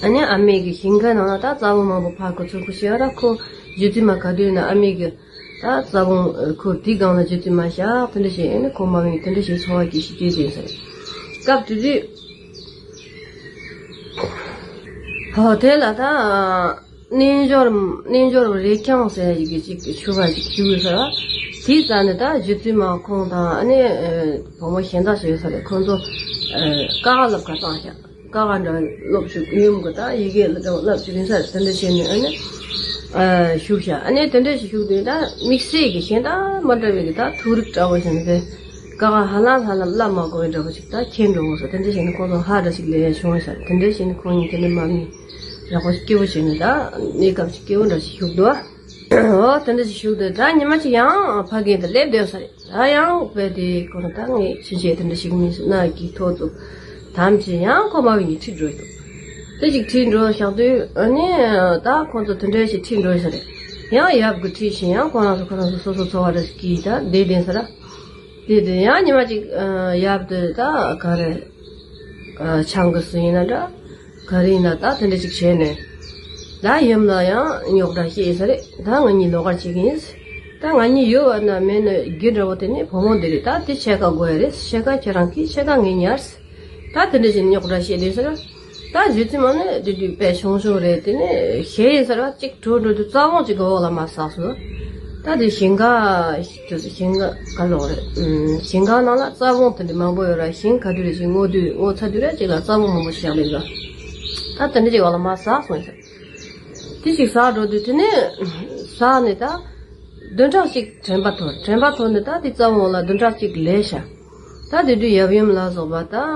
ཨ་ནི་ཨ་མའི་གི་ཞིང་ཁ་ནང་ལ་ད་རྩྭ་བོ་མང་པོ་ཕར་ཁུར་ཚུར་ཁུར་བྱས་པ་ར་ཁོ་རྗེ་བཙུན་མ་ག་དུས་ན་ཨ་མའི་གི་ད་རྩྭ་བོང་ཁོ་དེའི་སྒང་ལ་རྗེ་བཙུན་མ་བཞག་དེ་འདྲ་བྱས་ཨ་ནི་ཁོ་མ་བུ་གཉིས་དེ་འདྲ་བྱས་འཚོ་བ་སྐྱེལ་ཞིག་བསྡད་བཞིན་ས་རེད། སྐབས་དེ་དུས། ཧོ་དེ་ལ་ད་རྣལ་འབྱོར་རྣལ་འབྱོར་རས་རྐྱང་ཟེར་ཡ་ཞིག་གི་ཅིག་ཆོས་པ་ཞིག་ཞུགས་ཡོད་ས་ར། དེའི་རྩ་ནས་ད་རྗེ་བཙུན་མ་ཁོང་དང་ཨ་ནི་བུ་མོ་གཞན་དག་ཞིག་ཡོད་ས་རེད། ཁོང་ཚོ་ཀ་ཁ་སློབ་ག་བཏང་ཤག་ཀ་ཁ་འདྲ་སློབ་ཞུགས་ཡུམ་གི་ད་ཡི་གེ་ལ་འདྲ་བ་བསླབ་ཅིག་ཡིན་ས་རེད། དེ་འདྲ་བྱས་ནས་ཨ་ནི་ཞུགས་ཤག་ཨ་ནི་དེ་འདྲ་ཞིག་ཞུགས་དུས་ད་དམིགས་བསལ་གྱི་གཞན་དང་མ་འདྲ་བའི་གི་ད་ཐུགས་རིག་འདྲ་བོ་བྱས་ནས་དེ་ཀ་ཁ་ཧ་ལམ་ཧ་ལམ་བསླབ་མ་དགོས་པའི་འདྲ་བོ་ཞིག་ད་མཁྱེན་འགྲོ་དགོས་ས། དེ་འདྲ་བྱས་ནས་ཁོང་ཚོ་ཧ་འདྲ་ཞིག་ལས་བྱུང་ཤག་དེ་འདྲ་བྱས་ནས་ཁོང་གཉིས་དེ་འདྲ་མ་གཉིས་ ཡག་པོ་སྐྱིད་པོ་བྱས་ནས་ད་གནས་སྐབས་ཀྱི་སྐྱིད་པོ་འདྲ་ཞིག་བཞུགས་འདུག་ཨ། འོ་དེ་འདྲ་ཞིག་བཞུགས་འདུག་ད་ཉི་མ་གཅིག་ཡང་ཕ་རྒན་དེ་སླེབས་བསྡད་ས་རེད། ད་ཡང་དཔེ་དེ་ཁོ་ན་ད་ངས་ཕྱིན་ཆད་དེ་འདྲ་ཞིག་མིན་སོང་ན་གི་ཐོག་ཏུ་དམ་བྱས་ཡང་ཁོ་མ་བི་ཉིད་ཁྲིད་འགྲོ་ཡོད། དེ་ཞིག་ཁྲིད་འགྲོ་བཞག་དུས་ཨ་ནི་ད་ཁོ་ཚོ་དེ་འདྲ་ཞིག་ཁྲིད་འགྲོ་ཡོད་ས་རེད། ཡང་ཡབ་གི་ཁྲིད་བཞིན་ཡང་ཁོ་རང་ཚོ་ཁོ་རང་ཚོ་སོ་སོ་འཚོ་བ་འདྲ་ཞིག་གིས་ད་བསྡད་བསྡད་ས་ར། དེ་དེ་ཡང་ཉི་མ་གཅིག་ཨ་ཡབ་དེ་ད་ག་རེ་ཨ་ཆང་གི་སུ་ཡིན་ན་འདྲ། ག་རེ་ཡིན་ན་ད་དེ་འདྲ་ཅིག་བྱས་ནས། ད་ཡུམ་ལ་ཡང་རྙོག་དྲ་བཤད་ཡིན་ས་རེད། ད་ང་གཉིས་ལོགས་ཀར་བྱེད་ཀྱི་ཡིན། ད་ང་གཉིས་ཡོད་བ་ན་མེད་ན་རྒྱུ་འདྲ་བོ་དེ་ནི་བུ་མོ་འདི་རེད། ད་དེ་ཕྱེད་ཀ་དགོས་ཡ་རེད། ཕྱེད་ཀ་ཁྱེད་རང་གིས་ཕྱེད་ཀ་ངས་ཉར། ད་དེ་འདྲ་བྱས་ནས་རྙོག་དྲ་བཤད་དེ་ས་རེད། ད་རྗེ་བཙུན་མ་ནི་དེ་དུས་དཔེ་ཆུང་ཆུང་རེད། དེ་ནས་ཞེ་ཡིན་ས་རེད་བ། གཅིག་འགྲོ་འགྲོ་དུས་རྩ་བོང་གཅིག་གི་འོག་ལ་མར་ཟགས་སོང་། ད་དེ་ཞིང་ཁ་ཞིང་ཁ་ག་ལོག་རེད། ཨུམ། ཞིང་ཁ་ནང་ལ་རྩ་བོང་དེ་འདྲ་མང་པོ་ཡོད་ར། ཞིང་ག་དུས་རེ་ཞིག་སྔོ་དུས་སྔོ་ཚ་དུས་རེ་གཅིག་ལ་རྩ་བོང་མང་པོ་ཞིག་རེད་ལ། ད་དེ་འདྲ་གཅིག་འོག་ལ་མར་ཟགས་སོང་ཡིན་ས། དེ་ཞིག་ཟགས་འགྲོ་དུས་དེ་ནས་ཟགས་ནས་ད་བདུན་ཕྲག་གཅིག་དྲན་པ་ཐོར། དྲན་པ་ཐོར་ནས་ད་དེ་རྩ་བོང་ལ་བདུན་ཕྲག་གཅིག་ལས་ཤག་ད་དེ་དུས་ཡབ་ཡུམ་ལ་སོགས་པ་དང་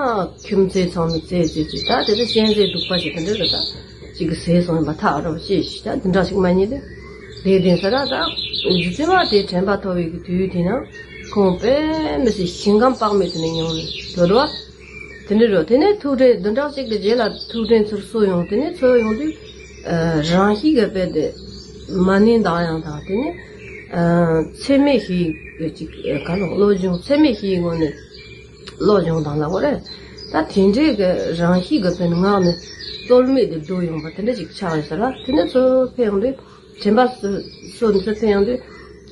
ཁྱིམ་མཚེས་ཚང་མས་བཙལ་བཙལ་བཙལ། ད་དེ་ཚོ་གཤན་གཟན་གདུག་པ་ཞིག་དེ་འདྲ་རེད། ད་གཅིག་གིས་བཟས་སོང་བ་ཐག་རིང་པོ་ཅིག་ད་བདུན་ཕྲག་ཞིག་མ་རྙེད་དུས་དེ་དེ་ས་ར། ད་རྗེ་བཙུན་མ་དེ་དྲན་པ་ཐོར་བའི་གི་དུས་དེ་ན་ཁོང་དཔེ་མི་སྲིད་ཞིང་ཁམས་དཔག་མེད་དེ་ནས་མྱོང་ནས་འགྲོ་འགྲོ་བ། དེ་འདྲ་རེད། དེ་ནས་ཐུགས་དྲན་བདུན་ཕྲག་གཅིག་གི་རྗེས་ལ་ཐུགས་དྲན་ཚུར་གསོ་ཡོང་། དེ་ནས་གསོ་ཡོང་དུས་ཨ་རང་བཞིན་གྱི་དཔེ་དེ་མ་ཎི་གདངས་དབྱངས་དང་། དེ་ནས་ཨ་ཚད་མེད་བཞི་ཡི་གི་ཅིག་ཨ་ག་ལོག་བློ་སྦྱོང་། ཚད་མེད་བཞི་ཡི་ངོས་ནས་བློ་སྦྱོང་དང་ལབ་དགོས་རེད། ད་དེ་འདྲའི་གི་རང་བཞིན་གྱི་དཔེ་ངག་ནས་རྟོལ་མེད་དུ་བསྡུ་ཡོང་བ་དེ་འདྲ་ཅིག་ཆགས་ཡོད་ས་ར། དེ་ནས་ཚུར་ཕེབས་ཡོང་དུས་དྲན་པ་གསོ་གསོ་ནས་ཚུར་ཕེབས་ཡོང་དུས་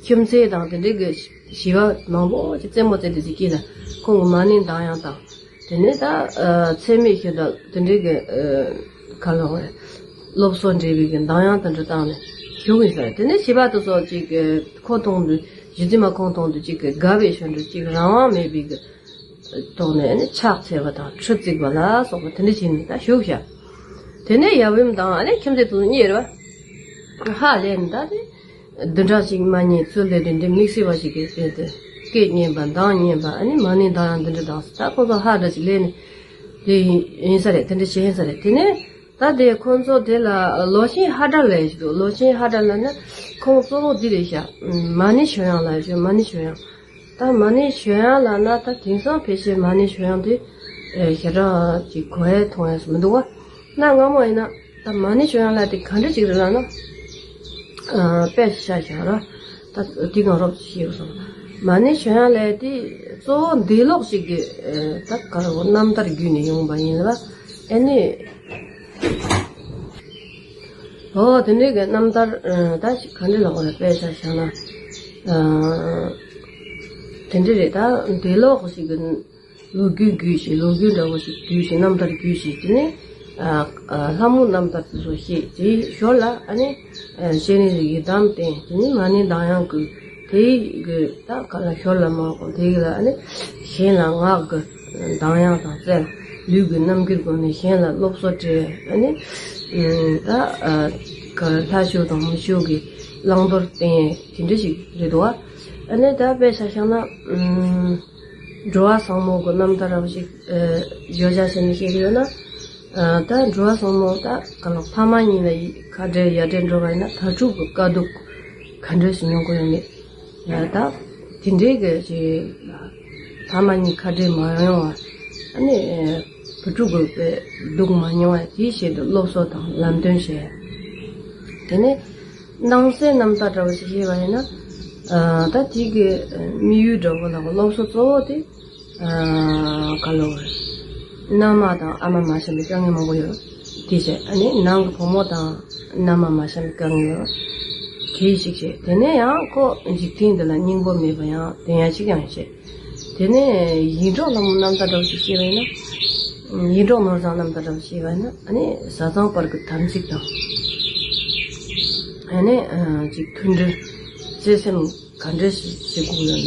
ཁྱིམ་མཚེས་དང་དེ་འདྲའི་གི་བྱིས་པ་མང་པོ་ཅིག་རྩེད་མོ་རྩེ་དུས་ཅིག་གིས་ལ་ཁོང་གི་མ་ཎི་གདངས་དབྱངས་དང་། དེ་ནས་ད་ཨ་ཚད་མེད་བཞི་དང་དེ་འདྲའི་གི་ཨ་ག་ལོག་རེད། སློབ་གསོ་འདྲ་བའི་གི་གདངས་དབྱངས་དེ་འདྲ་བཏང་ནས་བཞུགས་ཡིན་ས་རེད། དེ་ནས་བྱིས་པ་དེ་ཚོ་ཅིག་གི་ཁོ་མཐོང་དུས་རྗེ་བཙུན་མ་ཁོང་མཐོང་དུས་ཅིག་གི་དགའ་བའི་ཞོར་འདྲ་ཅིག་རང་དབང་མེད་པའི་གི་ཐོག་ནས་ཨ་ནི་ཕྱག་འཚལ་བ་དང་ཁྲི་བརྩིགས་པ་ལ་སོགས་པ་དེ་འདྲ་བྱས་ནས་ད་བཞུགས་ཤག་དེ་ནས་ཡབ་ཡུམ་དང་ཨ་ནི་ཁྱིམ་མཚེས་དེ་ཚོ་གཉིད་རེད་བ། ཧ་ལས་ནས་ད་དེ། བདུན་ཕྲག་གཅིག་མ་རྙེད་ཚུར་སླེབས་དུས་འདི་དམིགས་བསལ་བ་ཞིག་གིས་དཔེ་དེ་སྐད་སྙན་པ་གདངས་སྙན་པ་ཨ་ནི་མ་ཎི་གདངས་དབྱངས་འདི་འདྲ་གདངས་སོང་། ད་ཁོ་ཚོ་ཧ་འདྲ་ཞིག་ལས་ནས་དེ་ཡིན་ས་རེད། དེ་འདྲ་བྱས་ཡིན་ས་རེད། དེ་ནས་ད་དེ་ཁོ་ཚོ་དེ་ལ་ལོ་ཆེན་ཧ་དྲ་ལབ་ཞིག་འདུག་ལོ་ཆེན་ཧ་དྲ་ལབ་ན་ཁོང་གཙོ་བོ་འདི་རེད་ཤག་མ་ཎི་མཆོད་དབྱངས་ལབ་ཞིག་མ་ཎི་མཆོད་དབྱངས། ད་མ་ཎི་མཆོད་དབྱངས་ལབ་ན་ད་དེང་སང་ཕལ་ཆེར་མ་ཎི་མཆོད་དབྱངས་དེ་ཨེ་ཞེ་དྲག་ཅིག་གོ་ཡ་མཐོང་ཡ་མི་འདུག་བ། གནའ་སྔ་མོ་ཡིན་ན་ད་མ་ཎི་མཆོད་དབྱངས་ལབ་དེ་ག་འདྲ་ཅིག་རེད་ལབ་ན། ཨ་དཔེ་ཆ་བཞག་ར། ད་འདི་ང་རོབ་ཅིག་ཤེས་སོང་། མ་ཎི་མཆོད་དབྱངས་ལབ་དེ་གཙོ་བོ་འདས་ལོག་ཅིག་གི་ཨེ་ད་ག་རེ་རྣམ་ཐར་བརྒྱུད་ནས་ཡོང་བ་ཡིན་ལ། ཨེ་ནི། ཨོ་དེ་འདྲའི་གི་རྣམ་ཐར་ཨ་ད་ཞིག་ག་འདྲ་ལབ་དགོས་རེད། དཔེ་ཆ་བཞག་ན་ཨ་དེ་འདྲ་རེད། ད་འདས་ལོག་ཞིག་གི་ལོ་རྒྱུས་བརྒྱུད་བྱས། ལོ་རྒྱུས་འདྲ་བོ་ཞིག་བརྒྱུད་བྱས། རྣམ་ཐར་བརྒྱུད་བྱས། དེ་ནས་ཨ་ཨ་ལྷ་མོའི་རྣམ་ཐར་དེ་ཚོ་བཤད། དེའི་ཞོར་ལ་ཨ་ནི་ཨ་སྤྱན་རས་གཟིགས་ཡི་དམ་བསྟན། དེ་ནས་མ་ཎི་གདངས་དབྱངས་བསྐུལ། དེའི་གི་ད་ག་ལ་ཞོར་ལ་མ་གོ་དེ་གི་ལ་ཨ་ནི་གཞན་ལ་ངག་གི་གདངས་དབྱངས་དང་བསྩལ། ལུས་ཀྱི་རྣམ་འགྱུར་སྒོ་ནས་གཞན་ལ་སློབ་གསོ་སྤྲད། ཨ་ནི་ཨ་ད་ཨ་ག་ལ་ལྷ་ཆོས་དང་མི་ཆོས་ཀྱི་བླང་དོར་བསྟན། དེ་འདྲ་ཞིག་རེད་འདུག་བ། ཨ་ནི་ད་དཔེ་ཆ་བཞག་ན་ཨ་འགྲོ་བ་ཟབ་མོ་གི་རྣམ་ཐར་ར་བ་ཞིག་ཨ་བརྗོད་བྱ་བྱས་ནས་བཤད་ཀྱི་ཡོད་ན། ཨ་ད་འགྲོ་བ་ཟབ་མོ་ད་ག་ལ་ཕ་མ་གཉིས་ལ་ཁ་བྲལ་ཡ་བྲལ་འགྲོ་བ་ཡིན་ན་དྭ་ཕྲུག་གི་དཀའ་སྡུག་ག་འདྲ་ཞིག་མྱོང་གི་ཡོད་མེད། ཡ་ད་དེ་འདྲའི་གི་ཅིག་ཕ་མ་གཉིས་ཁ་བྲལ་མ་ཡོང་བ། ཨ་ནི་བུ་ཕྲུག་གི་དཔེ་སྡུག་མ་མྱོང་བ་དེའི་ཆེད་དུ་སློབ་གསོ་དང་ལམ་སྟོན་བྱས། དེ་ནས་སྣང་གསལ་རྣམ་ཐར་འདྲ་བོ་ཞིག་བཤད་པ་ཡིན་ན། ཨ་ད་དེ་གི་དམིགས་ཡུལ་འདྲ་བོ་ལ་སློབ་གསོ་གཙོ་བོ་དེ་ཨ་ག་ལོ་བར་མནའ་མ་དང་ཨ་མ་མ་བྱམས་པའི་དཀའ་ངལ་མང་པོ་ཡོད། དེ་བྱས་ཨ་ནི་ནང་གི་བུ་མོ་དང་མནའ་མ་མ་བྱམས་པའི་དཀའ་ངལ་ཡོད། དེ་ཞིག་བྱས། དེ་ནས་ཡང་ཁོ་འཇིག་རྟེན་འདི་ལ་སྙིང་པོ་མེད་པ་ཡང་བསྟན་ཡ་ཞིག་ཡང་བྱས། དེ་ནས་ཡིད་འཕྲོག་ལྷ་མོའི་རྣམ་ཐར་འདྲ་བོ་ཞིག་བཤད་པ་ཡིན་ན། ཡིད་འཕྲོག་ནོར་བཟང་རྣམ་ཐར་འདྲ་བོ་བཤད་པ་ཡིན་ན་ཨ་ནི་བཟའ་ཚང་བར་གྱི་དམ་ཚིག་དང་། ཨ་ནི་ཨ་ཅིག་མཐུན་སྒྲིལ། བརྩེ་སེམས་ག་འདྲ་ཞིག་བྱེད་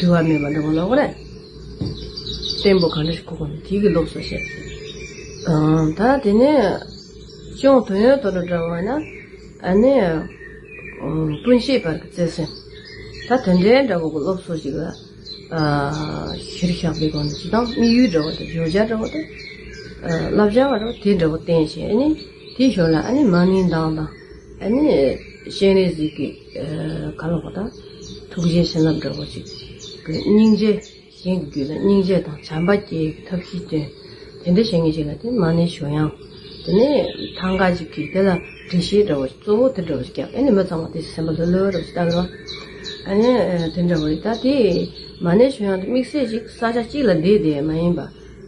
དགོས་ཡོད་མེད་འགྱུར་བ་མེད་པ་འདྲ་བོ་ལབ་དགོས་རེད། བརྟན་པོ་ག་འདྲ་ཞིག་དགོས་དགོས་མེད་དེ་གི་སློབ་གསོ་བྱས། ཨ་ད་དེ་ནས་ཅུང་དོན་ཡོད་དོ་འདྲ་བ་ན་ཨ་ནི་ཨ་སྤུན་མཆེད་བར་གྱི་བརྩེ་སེམས། ད་དེ་འདྲའི་འདྲ་བོ་གི་སློབ་གསོ་ཞིག་ལ་ཨ་གཞིར་བཞག་པའི་སྒོ་ནས་ཅི་དང་དམིགས་ཡུལ་འདྲ་བོ་དང་བརྗོད་བྱ་འདྲ་བོ་དང་ཨ་བསླབ་བྱ་འདྲ་བོ་དེ་འདྲ་བོ་བསྟན་བྱས་ཨ་ནི། དེའི་ཞོར་ལ་ཨ་ནི་མ་ཎིའི་གདངས་དང་ཨ་ནི་སྤྱན་རས་གཟིགས་ཀྱི་ཨ་ག་ལ་གོ་ད་ཐུགས་རྗེའི་བྱིན་རླབས་འདྲ་བོ་ཞིག་གི་སྙིང་རྗེ། གཞན་གྱི་རྒྱུད་ལ་སྙིང་རྗེ་དང་བྱམས་པ་སྐྱེ་གི་ཐབས་ཤེས་སྟོན། དེ་འདྲ་བྱེད་མཁན་ཞིག་ལ་དེ་མ་ཎི་ཞུ་དབྱངས། དེ་ནས་ཐང་ག་ཅིག་གིས་དེ་ལ་འགྲེལ་བཤད་འདྲ་བོ་གཙོ་བོ་དེ་འདྲ་བོ་ཞིག་བརྒྱབ། ཨ་ནི་མི་ཚང་མ་དེ་སེམས་པ་ལྷོད་ལྷོད་འདྲ་བོ་ཞིག་ལྟ་གི་རེད་བ། ཨ་ནི་དེ་འདྲ་བོ་རེད། ད་དེ་མ་ཎི་ཞུ་དབྱངས་དེ་དམིགས་བསལ་ཞིག་ས་ཆ་གཅིག་ལ་བསྡད་བསྡད་མ་ཡིན་པ།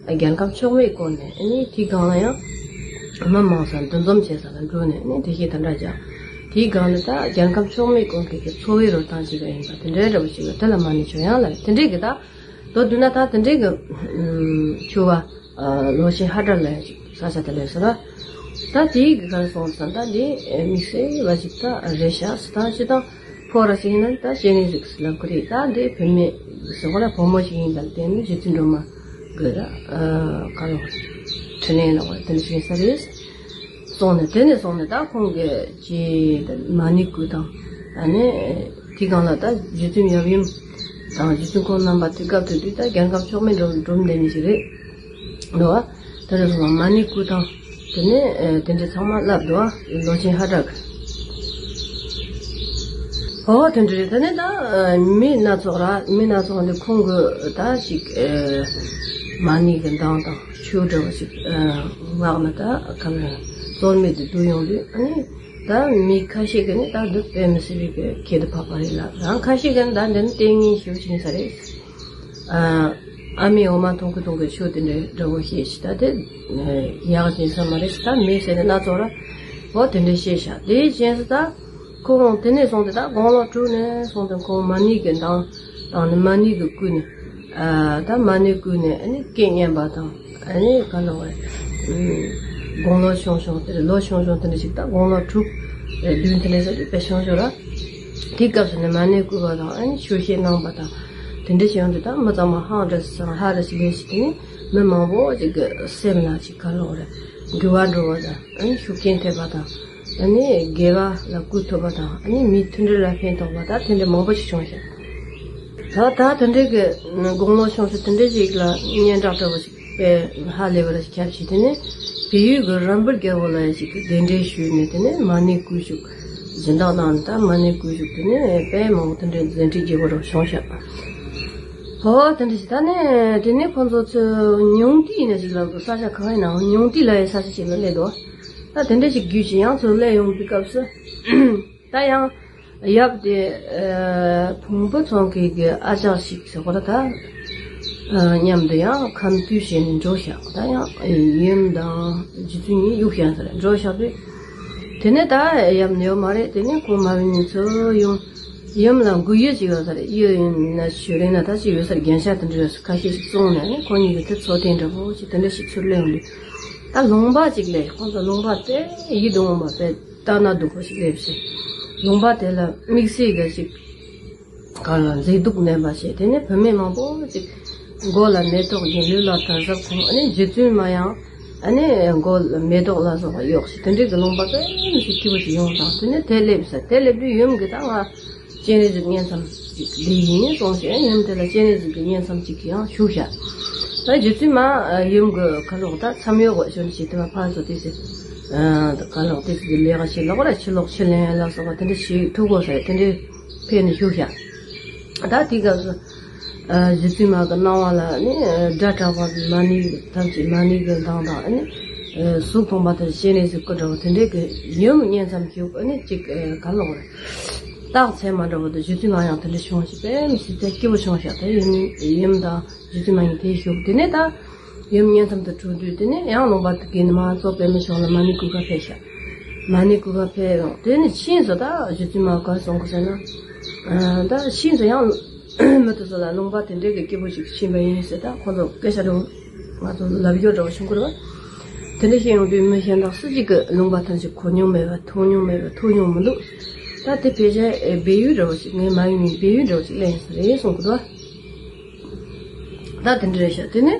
རྒྱལ་ཁམས་ཕྱོགས་མེད་སྐོར་ནས་ཨ་ནི་དེའི་སྒང་ལ་ཡང་མི་མང་ས་འདུ་འཛོམས་བྱེད་ས་ལ་འགྲོ་ནས་ཨ་ནི་དེ་བཞིན་དེ་འདྲ་བྱ། དེའི་སྒང་ལ་ད་རྒྱལ་ཁམས་ཕྱོགས་མེད་སྐོར་གྱི་འཚོ་བའི་རོལ་སྟངས་ཤིག་ཡིན་པ་དེ་འདྲའི་འདྲ་བོ་ཞིག་ལ་དེ་ལ་མ་ཎི་ཞུ་དབྱངས་ལ་དེ་འདྲའི་གི་ད་མདོར་བསྡུས་ན་ད་དེ་འདྲའི་གི་ཆུ་བ་ལོ་ཆེན་ཧ་དྲག་ལ་ཡང་ཅིག་ས་ཆ་དེ་ལས་ཟེར་བ། ད་དེའི་གི་ག་རེ་སོང་ཙང་ད་འདི་དམིགས་བསལ་བ་ཞིག་ད་རེད་ཤག་ཟེར། ད་སྤྱིར་བཏང་ཕོ་ར་ཞིག་ཡིན་ན་ད་སྤྱན་རས་གཟིགས་ལབ་གི་རེད། ད་འདི་བུད་མེད་ཟེར་བ་ལ་བུ་མོ་ཞིག་ཡིན་ཙང་དེ་ནི་རྗེ་བཙུན་སྒྲོལ་མ་གི་ད་ག་རེ་འཕྲིན་ལས་ལ་བ་དེ་འདྲ་ཞིག་ཡིན་ས་རེད། སོང་ནས་དེ་ནས་སོང་ནས་ད་ཁོང་གིས་ཀྱི་མ་ཎི་བསྐུལ་དང་ཨ་ནི་དེའི་སྒང་ལ་ད་རྗེ་བཙུན་ཡབ་ཡུམ་དང་རྗེ་བཙུན་ཁོང་རྣམ་པ་དེ་སྐབས་དེ་དུས་ད་རྒྱལ་ཁམས་ཕྱོགས་མེད་འགྲོ་འགྲོ་བསྡད་མཁན་ཞིག་རེད་འདུག་བ། དེ་རེད་སོང་མ་ཎི་བསྐུལ་དང་དེ་ནས་དེ་འདྲ་ཚང་མ་བསླབ་འདུག་བ། ལོ་ཆེན་ཧ་དྲག་གི། ཨོ་དེ་འདྲ་རེད། དེ་ནས་ད་མི་སྣ་ཚོགས་ར་མི་སྣ་ཚོགས་འདི་ཁོང་གི་ད་ཅིག་མ་ཎི་གི་གདངས་དང་ཆོས་འདྲ་བ་ཅིག་ངག་ནས་ད་ག་ལ་རྩོལ་མེད་དུ་བསྡུ་ཡོང་དུས་ཨ་ནི་ད་མི་ཁ་ཤས་ཀྱིས་ནི་ད་འདི་དཔེ་མི་སྲིད་པའི་གི་ཁྱད་དུ་འཕགས་པ་རེད་ལབ། རང་ཁ་ཤས་ཀྱིས་ནི་ད་འདི་ནི་ལྟས་ངན་ཞེ་པོ་ཅིག་ཡིན་ས་རེད། ཨ་མའི་འོ་མ་འཐུང་གི་འཐུང་གི་ཆོས་དེ་འདྲའི་འདྲ་བོ་བཤད་ཤག་ད་དེ་ཡག་ཅིག་ཡིན་ས་མ་རེད་ཤག་ད་མི་ཟེར་ནས་སྣ་ཚོགས་ར་འོ་དེ་འདྲ་བཤད་ཤག་དེའི་རྗེས་སུ་ད། ཁོང་དེ་ནས་བཟུང་སྟེ་ད་དགུང་ལོ་དྲུག་ནས་བཟུང་སྟེ་ཁོང་མ་ཎི་གི་གདངས་བཏང་ནས་མ་ཎི་གི་བསྐུལ་ནས་ཨ་ད་མ་ཎི་བསྐུལ་ནས་ཨ་ནི་སྐད་སྙན་པ་དང་ཨ་ནི་ག་ལ་བ་དགུང་ལོ་ཆུང་ཆུང་དེ་ལོ་ཆུང་ཆུང་དེ་འདྲ་ཞིག་ད་དགུང་ལོ་དྲུག་བདུན་དེ་འདྲ་ཟེར་དུས་དཔེ་ཆུང་ཆུང་ར། དེའི་སྐབས་སུ་ནས་མ་ཎི་བསྐུལ་བ་དང་ཨ་ནི་ཆོས་བཤད་གནང་བ་དང་དེ་འདྲ་བྱས་ཡོང་དུས་ད་མི་ཚང་མ་ཧང་འདྲ་སང་ཧ་ར་ཞིག་ལས་ཞིག་དེ་ནི་མི་མང་པོ་ཅིག་གི་སེམས་ལ་ཅིག་ག་ལ་བ་ར་འགྱུར་བ་འགྲོ་བ་དང་ཨ་ནི་ཤུགས་རྐྱེན་ཐེབས་པ་དང་། ཨ་ནི་དགེ་བ་ལ་བསྐུལ་ཐུབ་པ་དང་ཨ་ནི་མིའི་མཐུན་སྒྲིལ་ལ་ཕན་ཐོགས་པ་ད་དེ་འདྲ་མང་པོ་ཞིག་བྱུང་ཤག་ད་ད་དེ་འདྲའི་གི་དགུང་ལོ་ཆུང་ཆུང་དེ་འདྲ་ཞིག་ལ་སྙན་གྲགས་འདྲ་བོ་ཞིག་དཔེ་ཧ་ལས་པ་ལ་ཞིག་ཁྱབ་ཤིག་དེ་ནས་བལ་ཡུལ་གི་རམ་བུ་རྒྱལ་པོ་ལ་ཞིག་གི་གདན་འདྲེན་ཞུས་ནས་དེ་ནས་མ་ཎི་བསྐུལ་བཞུགས་སྦྱིན་བདག་གནང་ནས་ད་མ་ཎི་བསྐུལ་བཞུགས་དེ་ནས་དཔེ་མང་པོ་དེ་འདྲའི་མཛད་འཕྲིན་རྒྱས་པོ་འདྲ་བོ་བྱུང་ཤག་ཧོ་དེ་འདྲ་ཞིག་ད་ནས་དེ་ནས་ཁོང་ཚོ་ཚོ་ཉུང་ཏི་ཡིན་ན་ཞིག་ལ་ས་ཆ་གང་ཡིན་ནའང་ཉུང་ཏི་ལ་ཡི་ས་ཆ་ཞིག་ལ་སླེབས་འདུག་ད་དེ་འདྲ་ཞིག་བརྒྱུད་ཅིག་ཡང་ཚུར་སླེབས་ཡོང་དུས་སྐབས་སུ། ད་ཡང་ཡབ་དེ་ཕུང་པོ་ཚང་གི་གི་ཨ་ཅག་ཞིག་ཟེར་གོ་ད་ད་མཉམ་དུ་ཡང་ཁམས་དུས་བྱས་ནས་འགྲོ་ཤག་ད་ཡང་ཡུམ་དང་རྗེ་བཙུན་གཉིས་གཡུག་ཤག་ཟེར་འགྲོ་ཤག་དུས། དེ་ནས་ད་ཡབ་ནེའུ་མ་རེད། དེ་ནས་ཁོང་མ་བུ་གཉིས་ཚུར་ཡོང་། ཡུམ་ལ་མགོ་ཡུ་ཅིག་ཡོད་ས་རེད། གཡུ་ཡིན་ན་ཞུ་རེད་ན་ད་ཅིག་ཡོད་ས་རེད། རྒྱན་ཆ་དེ་འདྲ་ཡོད་ས་ཁ་ཤས་ཤིག་བཙོང་ནས་ནི་ཁོ་གཉིས་ཀྱི་དེ་འཚོ་རྟེན་འདྲ་པོ་ཅིག་དེ་འདྲ་ཞིག་ཚུར་སླེབས་ཡོང་དུས། ད་ལུང་པ་ཅིག་སླེབས། ཁོང་ཚོ་ལུང་པ་དཔེ་ཡིད་དུ་འོང་བ་དཔེ་ལྟ་ན་སྡུག་པོ་ཞིག་སླེབས་ཤིང་། ལུང་པ་དེ་ལ་དམིགས་བསལ་གྱི་ཅིག་གང་ལ་མཛེས་སྡུག་ལྡན་པ་ཞིག་དེ་ནས་བུད་མེད་མང་པོ་ཅིག་མགོ་ལ་མེ་ཏོག་གི་ལུས་ལ་དར་ཟབ་ཁོང་ཨ་ནི་རྗེ་བཙུན་མ་ཡང་ཨ་ནི་མགོ་ལ་མེ་ཏོག་ལ་སོགས་པ་གཡོགས་ཤིང་དེ་འདྲའི་གི་ལུང་པ་དཔེ་མི་སྲིད་སྐྱིད་པོ་ཞིག་ཡོང་དང་དེ་ནས་དེ་སླེབས་ས་དེ་སླེབས་དུས་ཡུམ་གྱི་ད་ང་སྤྱན་རས་གཟིགས་བསྙེན་མཚམས་ཅིག་འདི་ཡིན་གསུངས་ཤིང་ཡུམ་དེ་ལ་སྤྱན་རས་གཟིགས་ཀྱི་བསྙེན་མཚམས་ཅིག་ཡང་ཞུགས་ཤག་ད་རྗེ་བཙུན་མ་ཡུམ་གྱི་ཁ་ལོག་ད་མཚམས་ཡོད་གོ་ཞོན་ཞིག་དེ་མ་ཕར་ཚུར་དེ་སི་ཁ་ལོག་དེ་སི་ལས་ཀ་ཞིག་ལོག་ར་ཕྱི་ལོག་ཕྱི་ལེན་ལ་སོགས་པ་དེ་འདྲ་ཞིག་ཐུག་གོ་ས་དེ་འདྲའི་ཕེབས་ནས་བཞུགས་ཤག་ད་དེའི་སྐབས་སུ་རྗེ་བཙུན་མ་གི་སྣང་བ་ལ་ནི་སྒྲ་གྲགས་པ་མ་ཎི་ཐམས་ཅད་མ་ཎི་གི་གདངས་དང་ནི་གཟུགས་མཐོང་པ་དེར་སྤྱན་རས་གཟིགས་སྐུ་འདྲ་བོ་དེ་འདྲའི་གི་ཡུམ་བསྙེན་མཚམས་བཞུགས་ཨ་ནི་ཅིག་ག་ལོག་རེད། རྟགས་མཚན་མ་འདྲ་བོ་དེ་རྗེ་བཙུན་མ་ཡང་དེ་འདྲ་བྱུང་ཞིག་དཔེ་མི་སྲིད་དེ་སྐྱིད་པོ་བྱུང་ཤག་དེ་ཡུམ་ཡུམ་དང་རྗེ་བཙུན་མ་གཉིས་དེ་བཞུགས་དེ་ནས་ད། ཡུམ་བསྙེན་མཚམས་དུ་གྲོལ་དུས་དེ་ནས་ཡང་ལུང་པ་དེ་གའི་ནི་མ་གཙོ་པད་མའི་གཞོང་ལ་མ་ཎི་གུར་དཀར་ཕེབས་ཤག་མ་ཎི་གུར་དཀར་ཕེབས་ཡོང་དེ་ནས་ཕྱིས་སུ་ད་རྗེ་བཙུན་མ་ག་སོང་གི་ཟེར་ན། ད་ཕྱིས་སུ་ཡང་མི་དེ་ཚོ་ལ་ལུང་པ་དེ་འདྲའི་གི་སྐྱིད་པོ་ཞིག་ཕྱིན་པ་ཡིན་ཟེར་ད་ཁོ་ཚོ་སྐད་ཆ་རེ་ང་ཚོ་ལབ་རྒྱུ་འདྲ་བོ་བྱུང་གི་རེད་བ། དེ་འདྲ་བཤད་ཡོང་དུས་མི་གཞན་དག་སུ་གཅིག་གི་ལུང་པ་ཐམས་ཅད་གོ་མྱོང་མེད་པ་མཐོང་མྱོང་མེད་པ་ཐུག་མྱོང་མི་འདུག་ད་དེ་ཕལ་ཆེར་སྦས་ཡུལ་འདྲ་བོ་ཞིག་ངའི་མ་ཡིན་ནི་སྦས་ཡུལ་འདྲ་བོ་ཞིག་སླེབས་ཡིན་ས་རེད་གསུང་གི་འདུག་བ། ད་དེ་འདྲ་རེད་ཤག་དེ་ནས་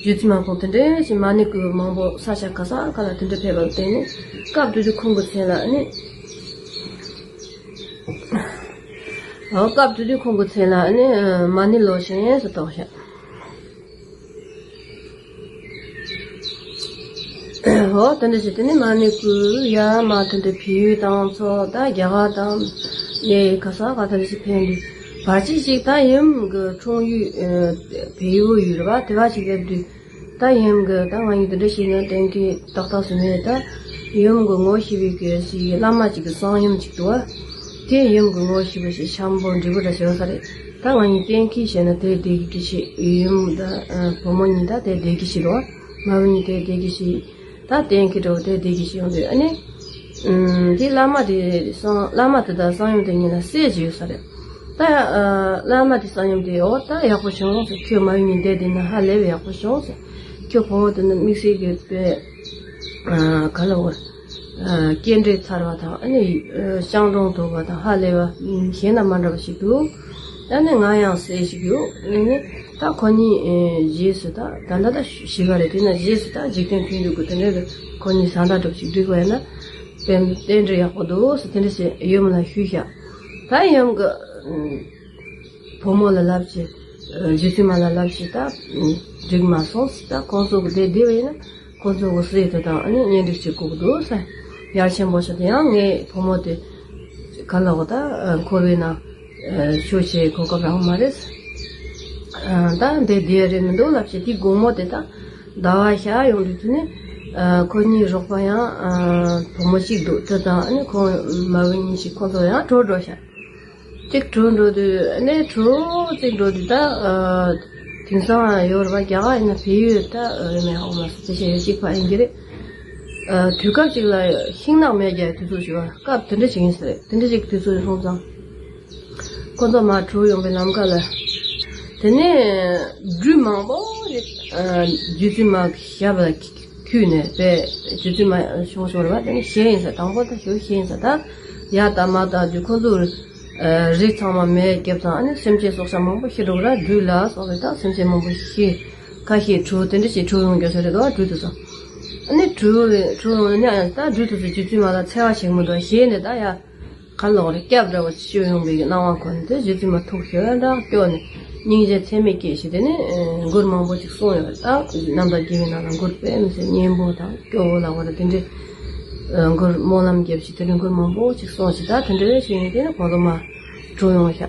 རྗེ་བཙུན་མ་ཁོང་དེ་འདྲ་ཞིག་མ་ཎི་གུར་མང་པོ་ས་ཆ་ག་ས་ག་ལ་དེ་འདྲ་ཕེབས་པ་ལ་བརྟེན་ནས་སྐབས་དེ་དུས་ཁོང་གི་མཚན་ལ་ནི། ཨོ་སྐབས་དེ་དུས་ཁོང་གི་མཚན་ལ་ནི་མ་ཎི་ལོ་ཆེན་ཟེར་བཏགས་ཤག་འོ་དེ་འདྲ་བྱས་དེ་ནས་མ་ནི་ཀུ་ཡ་མ་དེ་འདྲ་བལ་ཡུལ་དང་ཚོ་ད་རྒྱ་གར་དང་ལས་ག་ས་ག་དེ་འདྲ་བྱས་ཕན་དུས་བར་ཅི་ཞིག་ད་ཡུམ་གི་འཁྲུངས་ཡུལ་བལ་ཡུལ་ཡུལ་རེད་པ། དེ་བ་ཞིག་སླེབས་དུས་ད་ཡུམ་གི་ད་ང་གཉིས་དེ་འདྲ་ཞིག་ན་གཏན་འཁེལ་ཏག་ཏག་སུ་མེད། ད་ཡུམ་གི་ངོ་ཤེས་པའི་གི་ཞིག་བླ་མ་ཅིག་གི་གསང་ཡུམ་ཅིག་འདུག་བ། དེ་ཡུམ་གི་ངོ་ཤེས་པ་ཞིག་འཆམ་པོ་འབྲི་བུ་འདྲ་ཞིག་ཡོད་ས་རེད། ད་ང་གཉིས་གཏན་འཁེལ་བྱས་ན་དེ་བསྡད་གི་ཞིག་ཡུམ་ད་བུ་མོ་གཉིས་ད་དེ་བསྡད་གི་ཞིག་འདུག་བ། མ་བུ་གཉིས་དེ་བསྡད་གི་ཞིག་ད་གཏན་འཁེལ་འགྲོ་དེ་བསྡད་གི་ཞིག་ཡོང་དུས་ཨ་ནི། ཨུམ། དེ་བླ་མ་དེ་གསང་བླ་མ་དེ་དང་གསང་ཡུམ་དེ་གཉིས་ལ་སྲས་ཅིག་ཡོད་ས་རེད། ད་ཨ་བླ་མ་དེ་གསང་ཡུམ་དེ་འོ་ད་ཡག་པོ་བྱུང་ཟེར། ཁྱོད་མ་བུ་གཉིས་བསྡད་དེ་ན་ཧ་ལས་པའི་ཡག་པོ་བྱུང་ཟེར། ཁྱོད་བུ་མོ་དེ་ནི་དམིགས་བསལ་གྱི་དཔེ་ཨ་ག་ལ་འོ་ཨ་སྐྱེ་འབྲས་མཚར་བ་དང་ཨ་ནི་ཨ་ཤིང་སྡོང་མཐོ་བ་དང་ཧ་ལས་པ་གཞན་དང་མ་འདྲ་བ་ཞིག་འདུག་ད་ནི་ང་ཡང་སྲས་ཞིག་ཡོད། ཨ་ནི་ད་ཁོ་གཉིས་ཨེ་རྗེས་སུ་ད་ད་ལྟ་ད་ཞི་བ་རེད། དེ་ན་རྗེས་སུ་ད་འཇིག་རྟེན་མཐུན་འཇུག་གི་དེ་འདྲའི་གི་ཁོ་གཉིས་བཟའ་ཟླ་འདྲ་པོ་ཞིག་འགྲིག་པ་ཡིན་ན་དཔེ་རྟེན་འབྲེལ་ཡག་པོ་འདུག་ཟེར་དེ་འདྲ་ཞིག་ཡུམ་ལ་ཞུས་བཞག་ད་ཡུམ་གི་ཨུམ་བུ་མོ་ལ་ལབ་ཅིག་ཨ་རྗེ་བཙུན་མ་ལ་ལབ་ཅིག་ད་ཨུམ་འགྲིག་མ་སོང་ཟེར། ད་ཁོང་ཚོ་གི་དེ་བསྡད་པ་ཡིན་ན། ཁོ་ཚོ་གི་སྲས་དེ་དང་ཨ་ནི་གཉེན་སྒྲིག་བྱེད་དགོས་ཀྱི་འདུག་ཟེར། ཡར་ཆེན་པོ་ཞིག་དེ་ཡང་ངའི་བུ་མོ་དེ་ག་ལ་འོ་ད་འཁོར་བའི་ནང་ཆོས་བྱེད་གོ་སྐབས་རག་མ་རེད། ད་འདི་བསྡད་རེད་མི་འདུག་ལབ་བྱས་དེ་དགོང་མོ་དེ་ད་ཟླ་བ་ཤར་ཡོང་དུས་དེ་ནས་ཁོ་གཉིས་རོགས་པ་ཡང་བུ་མོ་གཅིག་འདུག་དེ་དང་ཨ་ནི་ཁོང་མ་བུ་གཉིས་ཤིག་ཁོ་ཚོ་ཡང་བྲོས་འགྲོ་ཤག་གཅིག་བྲོས་འགྲོ་དུས་ཨ་ནི་བྲོས་གཅིག་འགྲོ་དུས་ད་ཨ་དེང་སང་ཡོད་རེད་པ། རྒྱ་གར་ཡིན་ན་བལ་ཡུལ་ད་ཨ་ཡོད་མེད་ཧ་གོ་མ་སོང་། དེ་ཆ་ཡོད་གཅིག་ཕ་ཡིན་གྱི་རེད། ཨ་དུས་སྐབས་གཅིག་ལ་ཤིང་ནགས་མེ་བརྒྱབ་དུས་ཚོད་ཞིག་པ་སྐབས་དེ་འདྲ་ཞིག་ཡིན་ས་རེད། དེ་འདྲ་ཞིག་དུས་ཚོད་སོང་ཙང་ཁོ་ཚོ་མར་བྲོས་ཡོང་པའི་ལམ་ཁ་ལ་དེ་ནས་སྦྲུལ་མང་པོ་ཞིག་ཨ་རྗེ་བཙུན་མ་ཞབས་ལ་འཁྱུད་ནས་པས་རྗེ་བཙུན་མ་བྱུང་བྱུང་རེད་པ། དེ་ནས་གཞན་ཡིན་ས་དང་པོ་ད་ཞུ་གཞན་ཡིན་ས་ད་ཡ་ད་མ་ད་རྒྱུ་ཁོ་ཚོ་རི་ཚང་མ་མེ་བརྒྱབ་ཙང་ཨ་ནི་སེམས་ཅན་སྲོག་ཆགས་མང་པོ་ཤི་འགྲོ་གི་ར། སྦྲུལ་ལ་སོགས་པའི་ད་སེམས་ཅན་མང་པོ་ཤི། ཁ་ཤས་བྲོས་དེ་འདྲ་ཞིག་བྲོས་ཡོང་རྒྱུ་ས་རེད་དོ། སྦྲུལ་དེ་ཚོ་ཨ་ནི་བྲོས་བྲོས་ཡོང་ནས་ད་སྦྲུལ་དེ་ཚོ་རྗེ་བཙུན་མ་ལ་འཚེ་བ་བྱེད་མི་འདུག་གཞན་ནས་ད་ཡ་ག་ལོག་རེ་སྐྱབས་འདྲ་བོ་ཞིག་ཤོད་ཡོང་པའི་སྣང་བ་འཁོར་ནས་དེ་རྗེ་བཙུན་མ་ཐུགས་ཞེ་དྲག་སྐྱོ་ནས་སྙིང་རྗེ་ཚད་མེད་སྐྱེས་ཤིང་། དེ་ནས་མགུར་མང་པོ་ཅིག་གསུངས་ཡོད་རེད། ད་རྣམ་ཐར་རྒྱས་པའི་ནང་ལ་མགུར་དཔེ་མི་སྲིད་སྙན་པོ་དང་སྐྱོ་བོ་ལ་འོ་རེད། དེ་འདྲའི་མགུར་སྨོན་ལམ་རྒྱབ་ཞིག་དེ་འདྲའི་མགུར་མང་པོ་ཅིག་གསུངས་ཤིང་། ད་དེ་འདྲ་བྱས་ནས་དེ་ནས་གོང་དུ་མ་བྲོས་ཡོང་ཤག